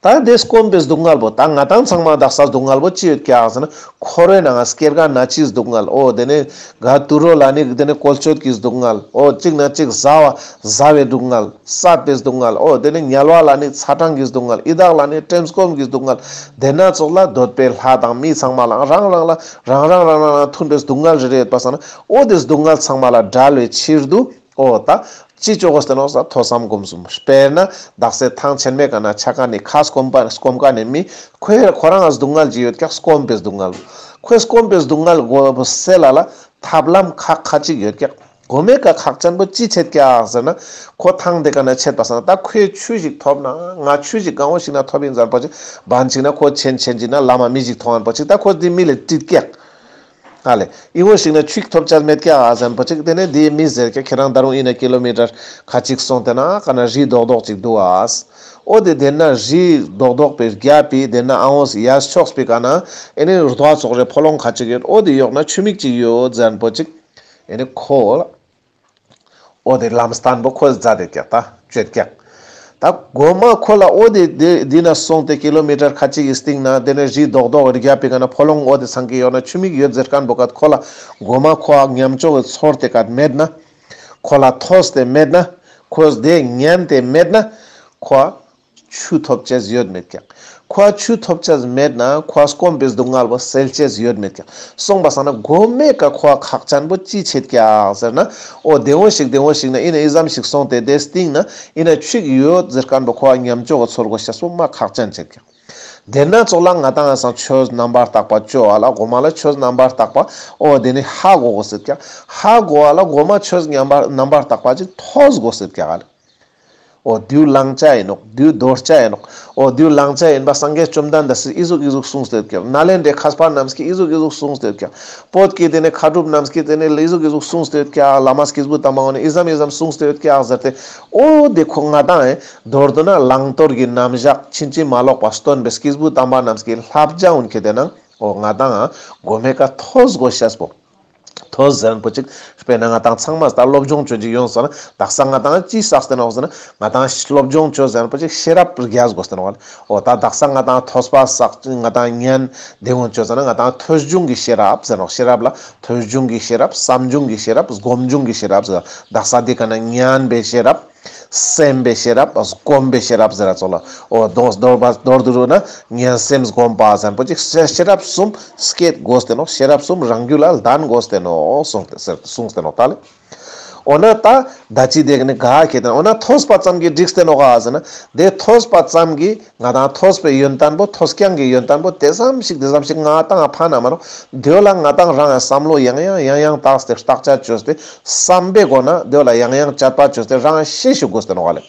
ད་དེ་སྐོམ་པའི་སྡུག་བསྔལ་པོ་ད་ང་དང་ཚང་མ་དག་ས་སྡུག་བསྔལ་པོ་ཅི་ཡོད་ཀྱག་ཟེར་ན་འཁོར་བའི་ནང་སྐྱེ་རྒ་ན་འཆིའི་སྡུག་བསྔལ། འོ་དེ་ནས་ག་དུད་འགྲོ་ལ་ནི་དེ་ནས་བཀོལ་སྤྱོད་ཀྱི་སྡུག་བསྔལ། འོ་གཅིག་ན་གཅིག་ཟ་བ་ཟ་བའི་སྡུག་བསྔལ། བསད་པའི་སྡུག་བསྔལ། འོ་དེ་ནས་དམྱལ་བ་ལ་ནི་ཚ་གྲང་གི་སྡུག་བསྔལ། ཡི་དྭགས་ལ་ནི་བྲེམ་སྐོམ་གྱི་སྡུག་བསྔལ། དེ་ན་ཙོགས་ལ་འདོད་པའི་ལྷ་དང་མི་ཚང་མ་ལ་རང་རང་ལ་རང་རང་རང་རང་མཐུན་པའི་སྡུག་བསྔལ་རེ་རེ་ཡོད་པ་སང་ན་འོ་དེ་སྡུག་བསྔལ་ཚང་མ་ལ་བྲལ་བའི་ཕྱིར་དུ། འོ་ད་ཅི་ཅོ་དགོས་ཏེ་ནོག་ཟེར་ན་ཐོས་བསམ་སྒོམ་གསུམ། དཔེར་ན་དག་ས་ཐང་ཆེན་མོའི་ཀ་ན་ཆ་མཁན་ནི་ཁ་སྐོམ་པ་སྐོམ་མཁན་ནི་མི་ཁོས་ཁོ་རང་ང་སྡུག་བསྔལ་ཅིག་ཡོད་ཀྱག། སྐོམ་པའི་སྡུག་བསྔལ། ཁོས་སྐོམ་པའི་སྡུག་བསྔལ་སེལ་ལ་ལ་ཐབས་ལམ་ཁག་ཁ་ཅིག་ཡོད་ཀྱག། གོ་མའི་ཀ་ཁག་ཅན་པོ་ཅི་ཆེད་ཀྱག་ཟེར་ན་ཁོ་ཐང་དེ་ཀ་ན་ཆད་པ་སང་ན་ད་ཁོས་ཆུ་ཞིག་ཐོབ་ན་ང་ཆུ་ཞིག་གང་བོ་ཞིག་ན་ཐོབ་ཡིན་ཟེར་པོ་ཅིག་བན་ཅིག་ན་ཁོ་ཆེན་ཆེན་ཅིག་ན་བླ་མ་མི་ཞིག་ཐོང་ཡིན་པོ་ཅིག་ད་ཁོ་དེ་མི་ལས་དྲིད་ཀྱག། ཨ་ལེ། ཨི་བོ་ཞིག་ན་ཆུ་ཞིག་ཐོབ་ཆ་མེད་ཀྱག་ཨ་ཟེར་པོ་ཅིག་དེ་ནས་དེའི་མི་ཟེར་ཀྱག་ཁྱེད་རང་ད་རུང་ཨི་ན་ཀི་ལོ་མི་ཊར་ཁ་ཅིག་སོང་སྟེ་ན་ཀ་ན་རི་རྡོག་རྡོག་ཅིག་འདུག་ཨ། འོ་དེ་དེ་ན་རི་རྡོག་རྡོག་པའི་རྒྱབ་པའི་དེ་ན་ཨ་འོ་ཡ་ཕྱོགས་པའི་ཀ་ན་ཨེ་ནི་རྡོ་ཙོགས་རེ་ཕོ་ལོང་ཁ་ཅིག་ཡོད། འོ་དེ་ཡོག་ན་ཆུ་མིག་ཅིག་ཡོད་ཟེར་པོ་ཅིག་ཨེ་ནི་ཁོ་ལ། འོ་དེ་ལམ་སྟན་པོ་ཁོས་མཛད་དེ་ཀྱག་ད་བཅོས་ཀྱག། ད་གོ་མ་ཁོ་ལ་འོ་དེ་དེ་དེ་ན་སོང་སྟེ་ཀི་ལོ་མི་ཊར་ཁ་ཅིག་གི་སྟེང་ན་དེ་ནས་རི་རྡོག་རྡོག་རྒྱབ་པའི་ཀ་ན་ཕོ་ལོང་འོ་དེ་ཚང་གི་ཡོད་ན་ཆུ་མིག་ཡོད་ཟེར་མཁན་པོ་ཀ་ཁོ་ལ་གོ་མ་ཁོ་ཉམས་ཆོག་གི་ཚོར་ཏེ་ཀ་མེད་ན། ཁོ་ལ་ཐོས་ཏེ་མེད་ན། ཁོས་དེ་ཉན་ཏེ་མེད་ན། ཁོ་ཆུ་ཐོབ་ཅེས་ཡོད་མེད་ཀྱག། ཁོ་ཆུ་ཐོབ་ཅེས་མེད་ན་ཁོ་སྐོམ་པའི་སྡུག་བསྔལ་བོ་སེལ་ཅེས་ཡོད་མེད་ཀྱག། སོང་པ་སང་ན་གོ་མའི་ཀ་ཁོ་ཁག་ཅན་པོ་ཅི་ཆེད་ཀྱག་ཟེར་ན། འོ་དེ་འོ་ཞིག་དེ་འོ་ཞིག་ན་ཨི་ན་ཨི་ཙམ་ཞིག་སོང་སྟེ་དེ་སྟེང་ན་ཨི་ན་ཆུ་ཞིག་ཡོད་ཟེར་མཁན་པོ་ཁོ་ཉམས་ཆོག་གི་ཚོར་དགོས་ཤེས་པོ་མ་ཁག་ཅན་ཆེད་ཀྱག། དེ་ན་ཙོགས་ལ་ང་དང་ང་སང་ཆོས་རྣམ་པར་དག་པ་ཅོ་བ་ལ་གོ་མ་ལ་ཆོས་རྣམ་པར་དག་པ་འོ་དེ་ནི་ཧ་གོ་དགོས་ཤེད་ཀྱག། ཧ་གོ་བ་ལ་གོ་མ་ཆོས་རྣམ་པར་རྣམ་པར་དག་པ་ཅིག་ཐོས་དགོས་ཤེད་ཀྱག་ཨ་ལེ། འོ་དུས་བླང་བྱ་ཡིན་ནོག། དུས་དོར་བྱ་ཡིན་ནོག། འོ་དུས་བླང་བྱ་ཡིན་པ་སངས་རྒྱས་བཅོམ་ལྡན་འདས་སི་ཨི་ཟུག་ཨི་ཟུག་གསུངས་ཏེ་ཡོད་ཀྱག། ནཱ་ལེནྡྲའི་མཁས་པ་རྣམས་ཀྱིས་ཨི་ཟུག་ཨི་ཟུག་གསུངས་ཏེ་ཡོད་ཀྱག། བོད་ཀྱི་དེ་ནས་མཁས་གྲུབ་རྣམས་ཀྱིས་དེ་ནས་ཨི་ཟུག་ཨི་ཟུག་གསུངས་ཏེ་ཡོད་ཀྱག། བླ་མ་སྐྱེས་བུ་དམ་པ་ངོ་ནས་ཨི་ཙམ་ཨི་ཙམ་གསུངས་ཏེ་ཡོད་ཀྱག་ཟེར་ཏེ། འོ་དེ་ཁོ་ང་དང་ཨེ་མདོར་བསྡུ་ན་བླང་དོར་གྱི་རྣམ་གཞག་ཕྱིན་ཅི་མ་ལོག་པ་སྟོན་པའི་སྐྱེས་བུ་དམ་པ་རྣམས་ཀྱི་བསླབ་བྱ་འོན་ཁྱེད་དེ་ན་འོ་ང་དང་ཨ་གོ་མའི་ཀ་ཐོས་དགོས་ཤེས་པོ། ཐོས་ཟེར་མཁན་པོ་ཅིག། དཔེར་ན་ང་དང་ཚང་མ་ད་སློབ་སྦྱོང་ཅོ་ཅིག་ཡོང་སོང་ན་དག་ས་ང་དང་ཅི་བསགས་ཏེ་ནོག་ཟེར་ན་ང་དང་སློབ་སྦྱོང་ཅོ་ཟེར་མཁན་པོ་ཅིག་ཤེས་རབ་རྒྱས་དགོས་ཏེ་ནོག། འོ་ད་དག་ས་ང་དང་ཐོས་པ་བསགས་ང་དང་ཉན་དེ་འོང་ཅོ་ཟེར་ན་ང་དང་ཐོས་བྱུང་གི་ཤེས་རབ་ཟེར་ནོག། ཤེས་རབ་ལ་ཐོས་བྱུང་གི་ཤེས་རབ། བསམ་བྱུང་གི་ཤེས་རབ། སྒོམ་བྱུང་གི་ཤེས་རབ་ཟེར། དག་ས་འདི་ཀ་ན་ཉན་པའི་ཤེས་རབ། སེམས་པའི་ཤེས་རབ། སྒོམ་པའི་ཤེས་རབ་ཟེར་ར་ཙོགས་ལ། འོ་མདོར་མདོར་བསྡུ་ན་ཉན་སེམས་སྒོམ་པ་ཟེར་མཁན་པོ་ཅིག་ཤེས་ཤེས་རབ་གསུམ་སྐྱེད་དགོས་ཏེ་ནོག། ཤེས་རབ་གསུམ་རང་རྒྱུད་ལ་ལྡན་དགོས་ཏེ་ནོག་གསུངས་ཏེ་ཟེར་གསུངས་ཏེ་ནོག་ད་ལེ། འོ་ན་ད་ད་ཅི་དེ་ནི་ག་ཁྱེད་དེ་འོ་ན་ཐོས་པ་ཙམ་གྱིས་འགྲིག་སྟེ་ནོག་ག་ཟེར་ན་དེ་ཐོས་པ་ཙམ་གྱིས་ང་དང་ཐོས་པའི་ཡོན་ཏན་པོ་ཐོས་རྐྱང་གི་ཡོན་ཏན་པོ་དེ་ཙམ་ཞིག་དེ་ཙམ་ཞིག་ང་དང་ཕན་ན་མ་ནོག། དེ་ལ་ང་དང་རང་ཡང་བསམ་བློ་ཡང་ཡང་ཡང་ཡང་བཏང་སྟེ་བརྟག་དཔྱད་བཅོས་ཏེ་བསམ་པའི་སྒོ་ན་དེ་ལ་ཡང་ཡང་དཔྱད་པ་བཅོས་ཏེ་རང་ཤེས་ཞུ་དགོས་ཏེ་ནོག་ལེ།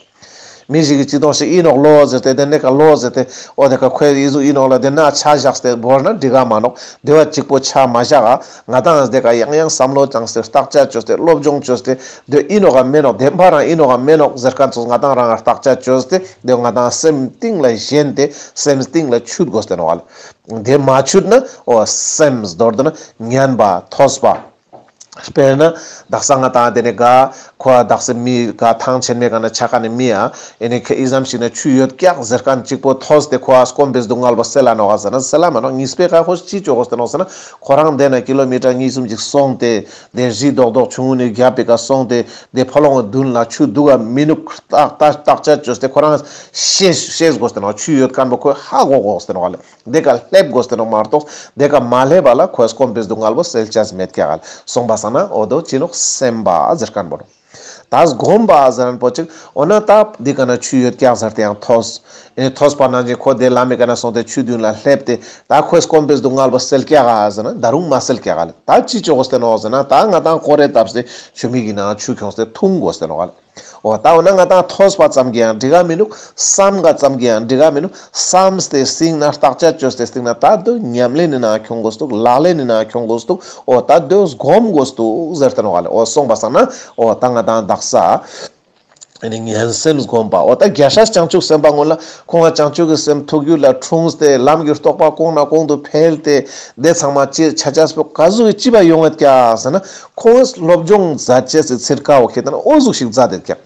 མི་ཞིག་གིས་ཅི་དོང་ཞིག་ཨིན་ནོག་ལོ་ཟེར་ཏེ་དེ་ནས་ཀ་ལོ་ཟེར་ཏེ་འོ་དེ་ཀ་ཁོས་ཨི་ཟུག་ཨིན་ནོག་ལ་དེ་ན་ཆ་བཞག་སྟེ་བོར་ན་འགྲིག་ག་མ་ནོག། དེ་བ་གཅིག་པོ་ཆ་མ་བཞག་ག་ང་དང་དེ་ཀ་ཡང་ཡང་བསམ་བློ་བཏང་སྟེ་བརྟག་དཔྱད་བཅོས་ཏེ་སློབ་སྦྱོང་བཅོས་ཏེ་དེ་ཨིན་ནོག་ག་མེན་ནོག། དེ་མ་རང་ཨིན་ནོག་ག་མེན་ནོག་ཟེར་མཁན་ཚོ་ང་དང་རང་བརྟག་དཔྱད་བཅོས་ཏེ་དེ་ང་དང་སེམས་གཏིང་ལ་ཞེན་ཏེ་སེམས་གཏིང་ལ་ཆུད་དགོས་ཏེ་ནོག་ལེ། དེ་མ་ཆུད་ན་འོ་སེམས་མདོར་བསྡུ་ན་ཉན་པ་ཐོས་པ། དཔེར་ན་དག་ས་ང་དང་དེ་ནས་ག་ཁོ་དག་ས་མི་ག་ཐང་ཆེན་མོའི་ཀ་ན་ཆ་མཁན་ནི་མི་ཡ་ཨེ་ནི་ཁ་ཨི་ཙམ་ཞིག་ན་ཆུ་ཡོད་ཀྱག་ཟེར་མཁན་གཅིག་པོ་ཐོས་ཏེ་ཁོ་ཨ་སྐོམ་པའི་སྡུག་བསྔལ་བོ་སེལ་ལ་ནོག་ག་ཟེར་ན་སེལ་ལ་མ་ནོག། གཉིས་པའི་ཀ་ཁོ་ཅི་ཅོ་དགོས་ཏེ་ནོག་ཟེར་ན་ཁོ་རང་དེ་ན་ཀི་ལོ་མི་ཊར་གཉིས་གསུམ་ཅིག་སོང་སྟེ་དེ་རི་རྡོག་རྡོག་ཆུང་ངུ་ནས་རྒྱབ་པའི་ཀ་སོང་སྟེ་དེ་ཕོ་ལོང་གི་མདུན་ལ་ཆུ་འདུག་ག་མི་འདུག་བརྟག་བརྟག་བརྟག་དཔྱད་བཅོས་ཏེ་ཁོ་རང་ཤེས་ཤེས་དགོས་ཏེ་ནོག། ཆུ་ཡོད་མཁན་པོ་ཁོས་ཧ་གོ་དགོས་ཏེ་ནོག་ལེ། དེ་ཀ་སླེབས་དགོས་ཏེ་ནོག་མ་གཏོགས་དེ་ཀ་མ་སླེབས་པ་ལ་ཁོས་སྐོམ་པའི་སྡུག་བསྔལ་བོ་སེལ་ཅེས་མེད་ཀྱག་ལེ། སོང་པ་སང་ན་འོ་དོ་ཅི་ནོག་སེམས་པ་ཟེར་མཁན་པོ་ནོག། ད་སྒོམ་པ་ཟེར་མཁན་པོ་ཅིག་འོ་ན་ད་འདི་ཀ་ན་ཆུ་ཡོད་ཀྱག་ཟེར་ཏེ་ཡང་ཐོས། ཨེ་ཐོས་པ་ནང་བཞིན་ཁོ་དེ་ལམ་མི་ཀ་ན་སོང་སྟེ་ཆུ་མདུན་ལ་སླེབས་ཏེ་ད་ཁོའི་སྐོམ་པའི་སྡུག་བསྔལ་པོ་སེལ་ཀྱག་ག་ཟེར་ན་ད་རུང་མ་སེལ་ཀྱག་ག་ལེ། ད་ཅི་ཅོ་དགོས་ཏེ་ནོག་ཟེར་ན་ད་ང་ཏང་ཀོ་རེ་བཏབ་སྟེ་ཆུ་མིག་གི་ནང་ཆུ་ཁྱོངས་ཏེ་འཐུང་དགོས་ཏེ་ནོག་ག་ལེ། འོ་ད་འོ་ན་ང་ཏང་ཐོས་པ་ཙམ་གྱིས་ཡང་འགྲིག་ག་མི་འདུག་བསམ་ག་ཙམ་གྱིས་ཡང་འགྲིག་ག་མི་འདུག་བསམ་སྟེ་སྟིང་ན་བརྟག་དཔྱད་བཅོས་ཏེ་སྟིང་ན་ད་དོ་ཉམས་ལེན་ནི་ནང་ཁྱོང་དགོས་འདུག་ལག་ལེན་ནི་ནང་ཁྱོང་དགོས་འདུག་འོ་ད་དོ་སྒོམ་དགོས་འདུག་ཟེར་ཏེ་ནོག་ག་ལེ། འོ་སོང་པ་སང་ན་འོ་ད་ང་ཏང་དག་ས་ཨེ་ནི་ཉན་སེམས་སྒོམ་པ། འོ་ད་རྒྱལ་སྲས་བྱང་ཆུབ་སེམས་དཔའ་ངོ་ལ་ཁོང་ང་བྱང་ཆུབ་ཀྱི་སེམས་ཐུགས་རྒྱུད་ལ་འཁྲུངས་ཏེ་ལམ་གྱི་རྟོགས་པ་གོང་ནས་གོང་དུ་འཕེལ་ཏེ་དེ་ཚང་མ་ཅི་ཆ་ཆ་སྤོ་ག་ཟུག་གི་ཅི་བ་ཡོང་ངད་ཀྱག་ཟེར་ན་ཁོང་སློབ་སྦྱོང་མཛད་ཅེས་སི་ཚིར་ཀ་འོ་ཁེ་ཏེ་ན་འོ་ཟུག་ཞིག་མཛད་དེ་ཀྱག་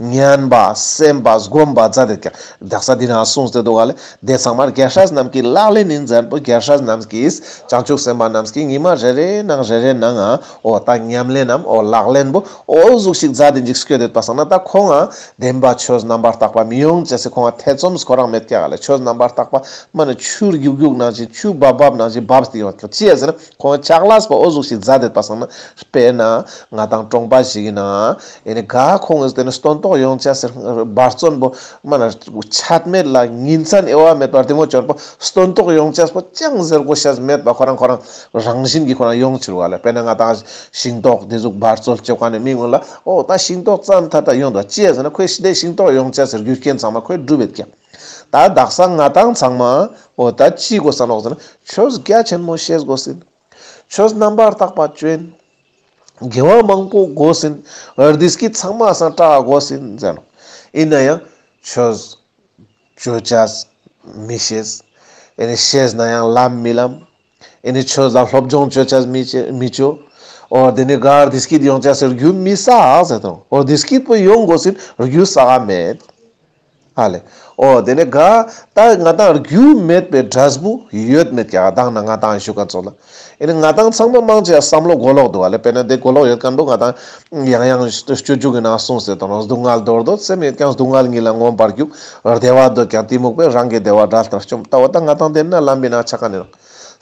ཉན་པ་སེམས་པ་སྒོམ་པ་མཛད་དེ་ཀྱག་དག་ས་འདི་ན་གསུངས་ཏེ་འདུག་ག་ལེ། དེ་ཚང་མ་རྒྱལ་སྲས་རྣམས་ཀྱི་ལག་ལེན་ཡིན་ཟེར་པོ་རྒྱལ་སྲས་རྣམས་ཀྱིས་བྱང་ཆུབ་སེམས་དཔའ་རྣམས་ཀྱིས་ཉི་མ་རེ་རེ་ནང་རེ་རེ་ནང་ང་འོ་ད་ཉམས་ལེན་ནམ་འོ་ལག་ལེན་པོ་འོ་ཟུག་ཞིག་མཛད་དེ་འཇིག་སྐྱོད་དེ་པ་སང་ན་ད་ཁོང་ང་བདེན་པ་ཆོས་རྣམ་པར་དག་པ་མི་ཡོང་ཅེས་སི་ཁོང་ང་ཐེ་ཚོམ་ཁོ་རང་མེད་ཀྱག་ག་ལེ། ཆོས་རྣམ་པར་དག་པ་མ་ནི་ཆུ་རྒྱུག་རྒྱུག་ནང་བཞིན་ཆུ་འབབ་འབབ་ནང་བཞིན་འབབ་སྟེ་ཡོང་ཀྱག་ཅི་ཡ་ཟེར་ན་ཁོང་ང་ཆག་ལས་པོ་འོ་ཟུག་ཞིག་མཛད་དེ་པ་སང་ན་དཔེར་ན་ང་ཏང་གྲོང་པ་ཞིག་ཡིན་ན། ཨེ་ནི་ག་ཁོང་གིས་དེ་ནི་སྟོན་ཐོག་ཡོང་ཆ་ཟེར་འབད་བརྩོན་པོ་མ་ན་ཆད་མེད་ལ་ཉིན་མཚན་དབྱེ་བ་མེད་པར་དེ་མོ་བྱོན་པོ་སྟོན་ཐོག་ཡོང་ཆ་པོ་ཅང་ཟེར་དགོས་ཤེས་མེད་པ་ཁོ་རང་ཁོ་རང་རང་བཞིན་གྱིས་ཁོ་རང་ཡོང་ཕྱིར་བ་ལ། དཔེར་ན་ང་ཏང་ཤིང་ཏོག་དེ་ཟུག་འབད་བརྩོན་བྱེད་མཁན་ནི་མི་ངོ་ལ་འོ་ད་ཤིང་ཏོག་ཙམ་ཐ་ད་ཡོང་དོ་ཅི་ཡ་ཟེར་ན་ཁོས་ཤི་དེ་ཤིང་ཏོག་ཡོང་ཆ་ཟེར་རྒྱུ་རྐྱེན་ཚང་མ་ཁོས་སྒྲུབ་ཡོད་ཀྱག་ད་དག་ས་ང་ཏང་ཚང་མ་འོ་ད་ཅི་དགོས་ས་ནོག་ཟེར་ན་ཆོས་རྒྱ་ཆེན་མོ་ཤེས་དགོས་ཟིན། ཆོས་རྣམ་པར་དག་པ་བཅོ་ཡིན། དགེ་བ་མང་པོ་དགོས་ཟིན། བདེ་སྐྱིད་ཚང་མ་སང་དྲག་དགོས་ཟིན་ཟེར་ནོག་ཡིན་ན་ཡང་ཆོས་བཅོ་ཆ་མི་ཤེས། ཨེ་ནི་ཤེས་ན་ཡང་ལམ་མི་ལམ། ཨེ་ནི་ཆོས་ལ་སློབ་སྦྱོང་བཅོ་ཆ་མི་བཅོ། མི་བཅོ། འོ་དེ་ནི་ག་བདེ་སྐྱིད་ཡོང་ཆ་ཟེར་རྒྱུ་མི་ས་ཟེར་དང་། འོ་བདེ་སྐྱིད་པོ་ཡོང་དགོས་ཟིན་རྒྱུ་ས་ག་མེད། ཧ་ལེ། འོ་དེ་ནི་ག་ད་ང་ཏང་རྒྱུ་མེད་པའི་འབྲས་བུ་ཡོད་མེད་ཀྱག་དང་ན་ང་ཏང་ཞུ་ཁན་ཚོགས་ལ། ཨེ་ནི་ང་ཏང་ཚང་མ་མང་ཆེ་བསམ་བློ་གོ་ལོག་འདུག་ཧ་ལེ། དཔེར་ན་དེ་གོ་ལོག་ཡོད་ཁན་པོ་ང་ཏང་ཡང་ཡང་སྤྱོད་འཇུག་གི་ནང་གསུངས་ཟེར་དང་ནོག་སྡུག་བསྔལ་འདོར་འདོད་སེམས་ཡོད་ཀྱང་སྡུག་བསྔལ་ཉིད་ལ་མངོན་པར་རྒྱུག་བདེ་བ་འདོད་ཀྱང་གཏི་མུག་པས་རང་གི་བདེ་བ་དགྲ་ལྟར་བཅོམ། ད་འོ་ད་ང་ཏང་དེ་ན་ལམ་པའི་ནང་ཆ་ཁན་ནི་ནོག་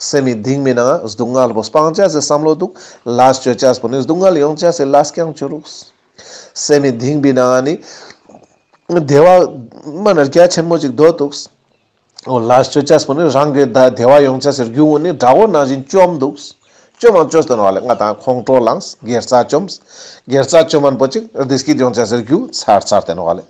སེམས་མི་གཏིང་མི་ནང་སྡུག་བསྔལ་པོ་སྤང་ཆ་ཟེར་བསམ་བློ་འདུག་ལས་བཅོ་ཆ་པོ་ནི་སྡུག་བསྔལ་ཡོང་ཆ་ཟེར་ལས་ཀྱང་བཅོ་རུགས། སེམས་མི་གཏིང་པའི་ནང་ནི་བདེ་བ་མ་ན་རྒྱ་ཆེན་མོ་ཅིག་འདོད་འདུག་འོ་ལས་བཅོ་ཆ་པོ་ནི་རང་གི་ད་བདེ་བ་ཡོང་ཆ་ཟེར་རྒྱུ་བོ་ནི་དགྲ་བོ་ནང་བཞིན་བཅོམ་འདུག་བཅོམ་མ་བཅོས་ཏེ་ནོག་ལེ། ང་ཏང་ཁོང་ཁྲོ་ལངས་དགེ་རྩ་བཅོམ། དགེ་རྩ་བཅོམ་མན་པོ་ཅིག་བདེ་སྐྱིད་ཡོང་ཆ་ཟེར་རྒྱུ་ཚར་ཚར་ཏེ་ནོག་ལེ།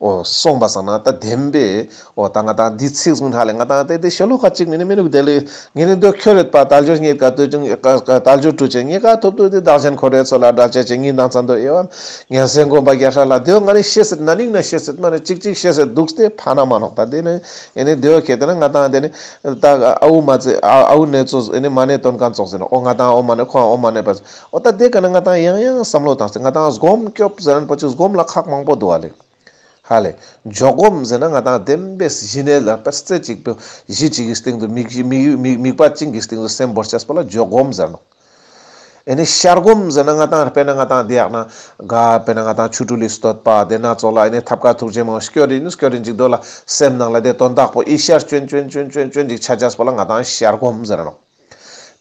འོ་སོང་པ་སང་ན་ད་བདེན་པས། འོ་ད་ང་ཏང་འདི་ཚིག་གསུངས་ཧ་ལེ། ང་ཏང་དེ་དེ་ཤོ་ལོ་ཀ་གཅིག་མིན་ནི་མི་ནུག་དེ་ལེ། ངེ་ནི་འདོད་ཁྱོད་རེད་པ། དལ་འབྱོར་རྙེད་དཀའ། དལ་འབྱོར་བཀྲུ་བྱེད། རྙེད་དཀའ་ཐོབ་འདོད་དེ། བདག་གཞན་འཁོར་བའི་མཚོ་ལས་བསྒྲལ་བྱེད་ཅིང་། ཉིད་དང་མཚན་དུ་དབྱེ་བ་ཉན་སེམས་སྒོམ་པ་རྒྱལ་སྲས་ལག་ལེན། དེ་ང་ནི་ཤེས་སྲིད་ན་ནིང་ན་ཤེས་སྲིད་མ་ནི་གཅིག་གཅིག་ཤེས་སྲིད་འདུག་སྟེ་ཕ་ན་མ་ནོག་ད་དེ་ནི་ཨེ་ནི་དེ་ཁེ་ཏེ་ན་ང་ཏང་དེ་ནི་ད་ཨ་བུ་མ་ཚེ་ཨ་བུ་ནེ་ཚོ་ཨེ་ནི་མ་ནེ་དོན་ཀ་ཙོགས་ཟེར་ནོག་འོ་ང་ཏང་འོ་མ་ནེ་ཁོ་འོ་མ་ནེ་པ་འོ་ད་དེ་ཀ་ན་ང་ཏང་ཡང་ཡང་བསམ་བློ་བཏང་སྟེ་ང་ཏང་སྒོམ་སྐྱོབ་ཟེར་ན་པོ་ཅིག་སྒོམ་ལ་ཁག་མང་པོ་འདུག་ཨ་ལེ། ཧ་ལེ། འཇོག་སྒོམ་ཟེར་ན་ང་ཏང་བདེན་པའི་གཞི་གནས་ལ་པར་རྩེ་གཅིག་པོ་གཞི་གཅིག་གི་སྟེང་དུ་དམིགས་དམིགས་དམིགས་དམིགས་པ་གཅིག་གི་སྟེང་དུ་སེམས་བོར་ཆ་པོ་ལ་འཇོག་སྒོམ་ཟེར་ནོག་ཨེ་ནི་ཤར་སྒོམ་ཟེར་ན་ང་ཏང་དཔེར་ན་ང་ཏང་དེ་ཡག་ན་ག་དཔེར་ན་ང་ཏང་ཆོ་འཕྲུལ་ལི་བསྟོད་པ་དེ་ན་ཙོགས་ལ་ཨེ་ནི་ཐབས་མཁས་ཐུགས་རྗེ་མ་སྐྱོར་རིན་སྐྱོར་རིན་ཅིག་དོ་ལ་སེམས་ནང་ལ་དེ་དོན་དག་པོ་ཨི་ཤར་ཅོན་ཅོན་ཅིག་ཆ་ཆ་པོ་ལ་ང་ཏང་ཤར་སྒོམ་ཟེར་ནོག་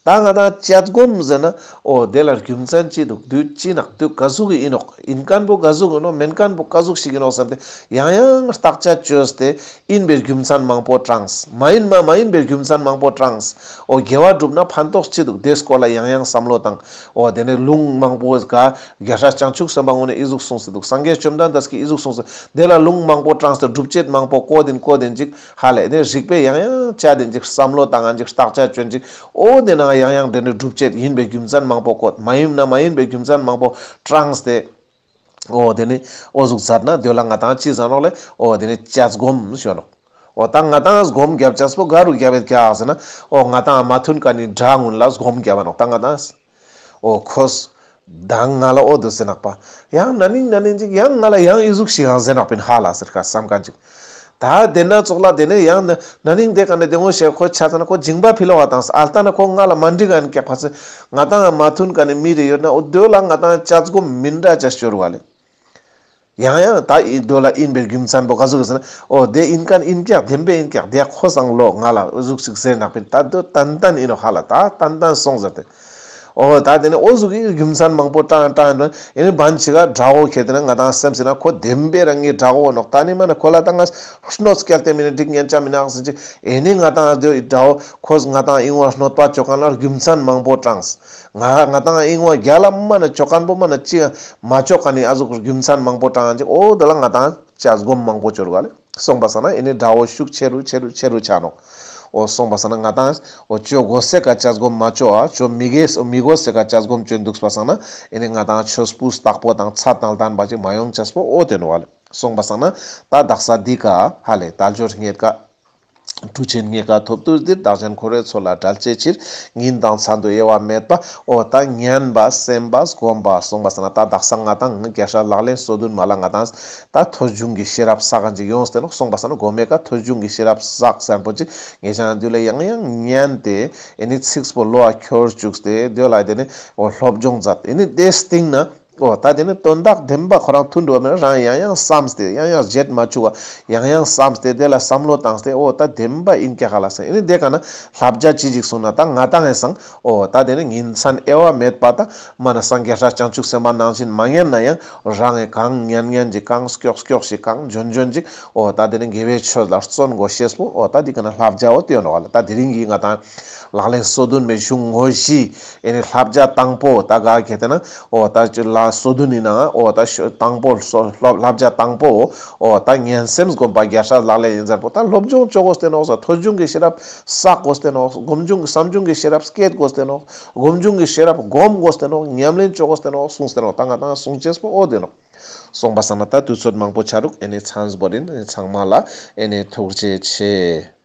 ད་ང་ཏང་བཅད་སྒོམ་ཟེར་ན་འོ་དེ་ལ་རྒྱུ་མཚན་ཅི་འདུག་དུས་ཅི་ནོག་དུས་ག་ཟུག་གི་ཨིན་ནོག་ཨིན་ཁན་པོ་ག་ཟུག་ཨིན་ནོག་མེན་ཁན་པོ་ག་ཟུག་ཞིག་ཨིན་ནོག་བསམ་སྟེ་ཡང་ཡང་བརྟག་དཔྱད་བཅོས་ཏེ་ཨིན་པའི་རྒྱུ་མཚན་མང་པོ་དྲངས། མ་ཨིན་མ་མ་ཨིན་པའི་རྒྱུ་མཚན་མང་པོ་དྲངས། འོ་དགེ་བ་སྒྲུབ་ན་ཕན་ཐོགས་ཅི་འདུག་དེ་སྐོར་ལ་ཡང་ཡང་བསམ་བློ་བཏང་། འོ་དེ་ནི་ལུང་མང་པོ་ག་རྒྱལ་སྲས་བྱང་ཆུབ་སེམས་དཔའ་ངོ་ནས་ཨི་ཟུག་གསུངས་སེ་འདུག་སངས་རྒྱས་བཅོམ་ལྡན་འདས་ཀྱིས་ཨི་ཟུག་གསུངས་སེ་དེ་ལ་ལུང་མང་པོ་དྲངས་ཏེ་སྒྲུབ་བྱེད་མང་པོ་བཀོད་དིན་བཀོད་དིན་ཅིག་ཧ་ལེ་ནི་རིག་པའི་ཡང་ཡང་བཅད་དིན་ཅིག་བསམ་བློ་བཏང་ཡང་ཅིག་བརྟག་དཔྱད་བཅོས་ཅིག་འོ་དེ་ན་ཡང་ཡང་དེ་ནི་སྒྲུབ་བྱེད་ཡིན་པའི་རྒྱུ་མཚན་མང་པོ་བཀོད། མ་ཡིན་ན་མ་ཡིན་པའི་རྒྱུ་མཚན་མང་པོ་དྲངས་ཏེ། འོ་དེ་ནི་འོ་ཟུག་མཛད་ན་དེ་ལ་ང་ཏང་ཅི་ཟེར་ནོག་ལེ། འོ་དེ་ནི་བཅད་སྒོམ་ཞུ་ནོག་འོ་ད་ང་ཏང་སྒོམ་རྒྱབ་ཅེས་པོ་ག་རུ་རྒྱབ་ཡོད་ཀྱག་ཟེར་ན། འོ་ང་ཏང་མ་མཐུན་ཁན་ནི་དགྲ་ངུན་ལ་སྒོམ་རྒྱབ་ནོག་ད་ང་ཏང་། འོ་ཁོས་ད་ང་ལ་འོ་དོ་ཟེར་ནག་པ། ཡང་ན་ནིང་ན་ནིང་ཅིག་ཡང་ང་ལ་ཡང་ཨི་ཟུག་ཞིག་ཡང་ཟེར་ནག་པིན་ཧ་ལ་ཟེར་ཁ་བསམ་ཁན་ཅིག་ད་དེ་ན་ཙོགས་ལ་དེ་ནས་ཡང་ན་ན་ནིང་དེ་ཀ་ནས་དེ་ངོ་ཤེས་ཁོ་ཆ་ཚང་ན་ཁོ་སྦྱིན་པ་ཕི་ལོག་ག་བཏང་ཨལ་ཏ་ན་ཁོ་ང་ལ་མ་འགྲིག་ག་ནི་ཀྱག་པ་ཚེ་ང་ཏང་མ་མཐུན་ཁན་ནི་མི་རེ་ཡོད་ན་འོ་དོ་ལ་ང་ཏང་བཅད་སྒོམ་མི་འདྲ་ཅེས་སྐྱོར་བ་ལེ། ཡང་ཡང་ད་ཨི་དོ་ལ་ཨིན་པའི་རྒྱུ་མཚན་པོ་ག་ཟུག་ཟེར་ན། འོ་དེ་ཨིན་ཁན་ཨིན་ཀྱག་བདེན་པའི་ཨིན་ཀྱག་དེ་ཁོ་སང་ལོ་ང་ལ་ཟུག་ཟུག་ཟེར་ནག་པིན། ད་དོ་ཏན་ཏན་ཨིན་ནོག་ཧ་ལ། ད་ཏན་ཏན་སོང་ཟེར་ཏེ། འོ་ད་དེ་ནི་འོ་ཟུག་གི་རྒྱུ་མཚན་མང་པོ་དྲངས་དྲངས་དྲངས། ཨེ་ནི་བན་ཅིག་ག་དགྲ་བོ་ཁྱེར་ཏེ་ན་ང་ཏང་སེམས་སི་ན་ཁོ་བདེན་པའི་རང་གི་དགྲ་བོ་ནོག། ད་ནི་མ་ན་ཁོ་ལ་ད་ང་གནོད་སྐྱལ་ཏེ་མེན་ན་འགྲིག་ཉན་ཆ་མི་ནག་ཟེར་ཅིག། ཨེ་ནི་ང་ཏང་དེ་དགྲ་བོ་ཁོས་ང་ཏང་ཨིན་བ་གནོད་པ་ཅོ་ཁན་ལ་རྒྱུ་མཚན་མང་པོ་དྲངས། ང་ང་ཏང་ཨིན་བ་རྒྱལ་ལ་མ་ན་ཅོ་ཁན་པོ་མ་ན་ཅི་མ་ཅོ་ཁན་ནི་ཨ་ཟུག་རྒྱུ་མཚན་མང་པོ་དྲངས་ཅིག། འོ་དེ་ལ་ང་ཏང་ཅ་སྒོམ་མང་པོ་ཅོ་རུག་ལེ། སོང་པ་སང་ན་ཨེ་ནི་དགྲ་བོ་ཤུགས་ཆེ་རུ་ཆེ་རུ་ཆེ་རུ་ཆ་ནོག། འོ་སོང་པ་སང་ན་ང་ཏང་འོ་ཅོ་དགོས་སེ་ཀ་ཅ་སྒོམ་མ་ཅོ་ཨ་ཅོ་མི་དགོས་མི་དགོས་སེ་ཀ་ཅ་སྒོམ་ཅོ་འདུག་པ་སང་ན་ཨེ་ནི་ང་ཏང་ཆོས་པོ་རྟག་པོ་དང་ཚད་དང་ལྡན་པ་ཅིག་མ་ཡོང་ཅེས་པོ་འོ་དེ་ནོག་ལེ། སོང་པ་སང་ན་ད་དག་ས་འདི་ཀ་ཧ་ལེ་དལ་འབྱོར་རྙེད་དཀའ། འཁྲུལ་ཆེན་རྙེད་དཀའ་ཐོབ་དུས་འདིར། བདག་གཞན་འཁོར་བའི་མཚོ་ལས་བསྒྲལ་བྱའི་ཕྱིར། ཉིན་དང་མཚན་དུ་དབྱེ་བ་མེད་པ། འོ་ད་ཉན་པ་སེམས་པ་སྒོམ་པ། སོང་པ་སང་ན་ད་དག་ས་ང་ཏང་རྒྱལ་སྲས་ལག་ལེན་སོ་བདུན་མ་ལ་ང་ཏང་ད་ཐོས་བྱུང་གི་ཤེས་རབ་བསགས་ཅིག་ཡོངས་ཏེ་ནོག། སོང་པ་སང་ན་གོ་མེ་ཀ་ཐོས་བྱུང་གི་ཤེས་རབ་བསགས་ཟེར་པོ་ཅིག་ངེ་ཅང་དུས་ལ་ཡང་ཡང་ཉན་ཏེ་ཨེ་ནི་ཚིགས་པོ་བློ་ལ་འཁྱོར་བཅུག་སྟེ་དེ་ལ་དེ་ནི་འོ་སློབ་སྦྱོང་མཛད། ཨེ་ནི་དེ་སྟིང་ན་འོ་ད་དེ་ནི་དོན་དག་བདེན་པ་ཁོ་རང་མཐུན་འགྲོ་བ་མེད་ན་རང་ཡང་ཡང་བསམས་ཏེ་ཡང་ཡང་བརྗེད་མ་བཅུག་པ་ཡང་ཡང་བསམས་ཏེ་དེ་ལ་བསམ་བློ་བཏང་སྟེ་འོ་ད་བདེན་པ་ཨིན་ཀྱག་ལ་སེ། ཨེ་ནི་དེ་ཀ་ན་བསླབ་བྱ་ཅི་ཞིག་གསུངས་ན་ད་ང་ཏང་ངི་སང་འོ་ད་དེ་ནི་ཉིན་མཚན་དབྱེ་བ་མེད་པ་ད་མ་ན་སངས་རྒྱས་སྲས་བྱང་ཆུབ་སེམས་དཔའ་ནང་བཞིན་མ་ཉན་ན་ཡང་རང་ངི་གང་ཉན་ཉན་ཅིག་གང་སྐྱོགས་སྐྱོགས་ཤིག་གང་འཇོན་འཇོན་ཅིག་འོ་ད་དེ་ནི་དགེ་བའི་ཆོས་ལ་བརྩོན་དགོས་ཤེས་པོ་འོ་ད་དེ་ཀ་ན་བསླབ་བྱ་འོ་དེ་ཡོད་ནོག་ལེ། ད་དེ་རིང་གི་ང་ཏང་ལག་ལེན་སོ་བདུན་མའི་གཞུང་དངོས་གཞི་ཨེ་ནི་བསླབ་བྱ་དང་པོ་ད་ག་གལ་ཏེ་ན་འོ་ད་ཅི་ལ་སོ་བདུན་ཨིན་ན་འོ་ད་ཤོ་དང་པོ་སོ་བསླབ་བསླབ་བྱ་དང་པོ་འོ་ད་ཉན་སེམས་སྒོམ་པ་རྒྱལ་སྲས་ལག་ལེན་ཨིན་ཟེར་པོ་ད་སློབ་སྦྱོང་ཅོ་དགོས་ཏེ་ནོག། ཐོས་བྱུང་གི་ཤེས་རབ་བསགས་དགོས་ཏེ་ནོག། སྒོམ་བྱུང་བསམ་བྱུང་གི་ཤེས་རབ་བསྐྱེད་དགོས་ཏེ་ནོག། སྒོམ་བྱུང་གི་ཤེས་རབ་སྒོམ་དགོས་ཏེ་ནོག། ཉམས་ལེན་ཅོ་དགོས་ཏེ་ནོག་གསུངས་ཏེ་ནོག། ད་ང་ཏང་གསུང་ཅེས་པོ་འོ་དེ་ནོག། སོང་པ་སང་ན་ད་དུས་ཚོད་མང་པོ་ཆ་རུག། ཨེ་ནི་མཚམས་བོར་ཨིན། ཨེ་ནི་ཚང་མ་ལ་ཨེ་ནི་ཐུགས་རྗེ་ཆེ།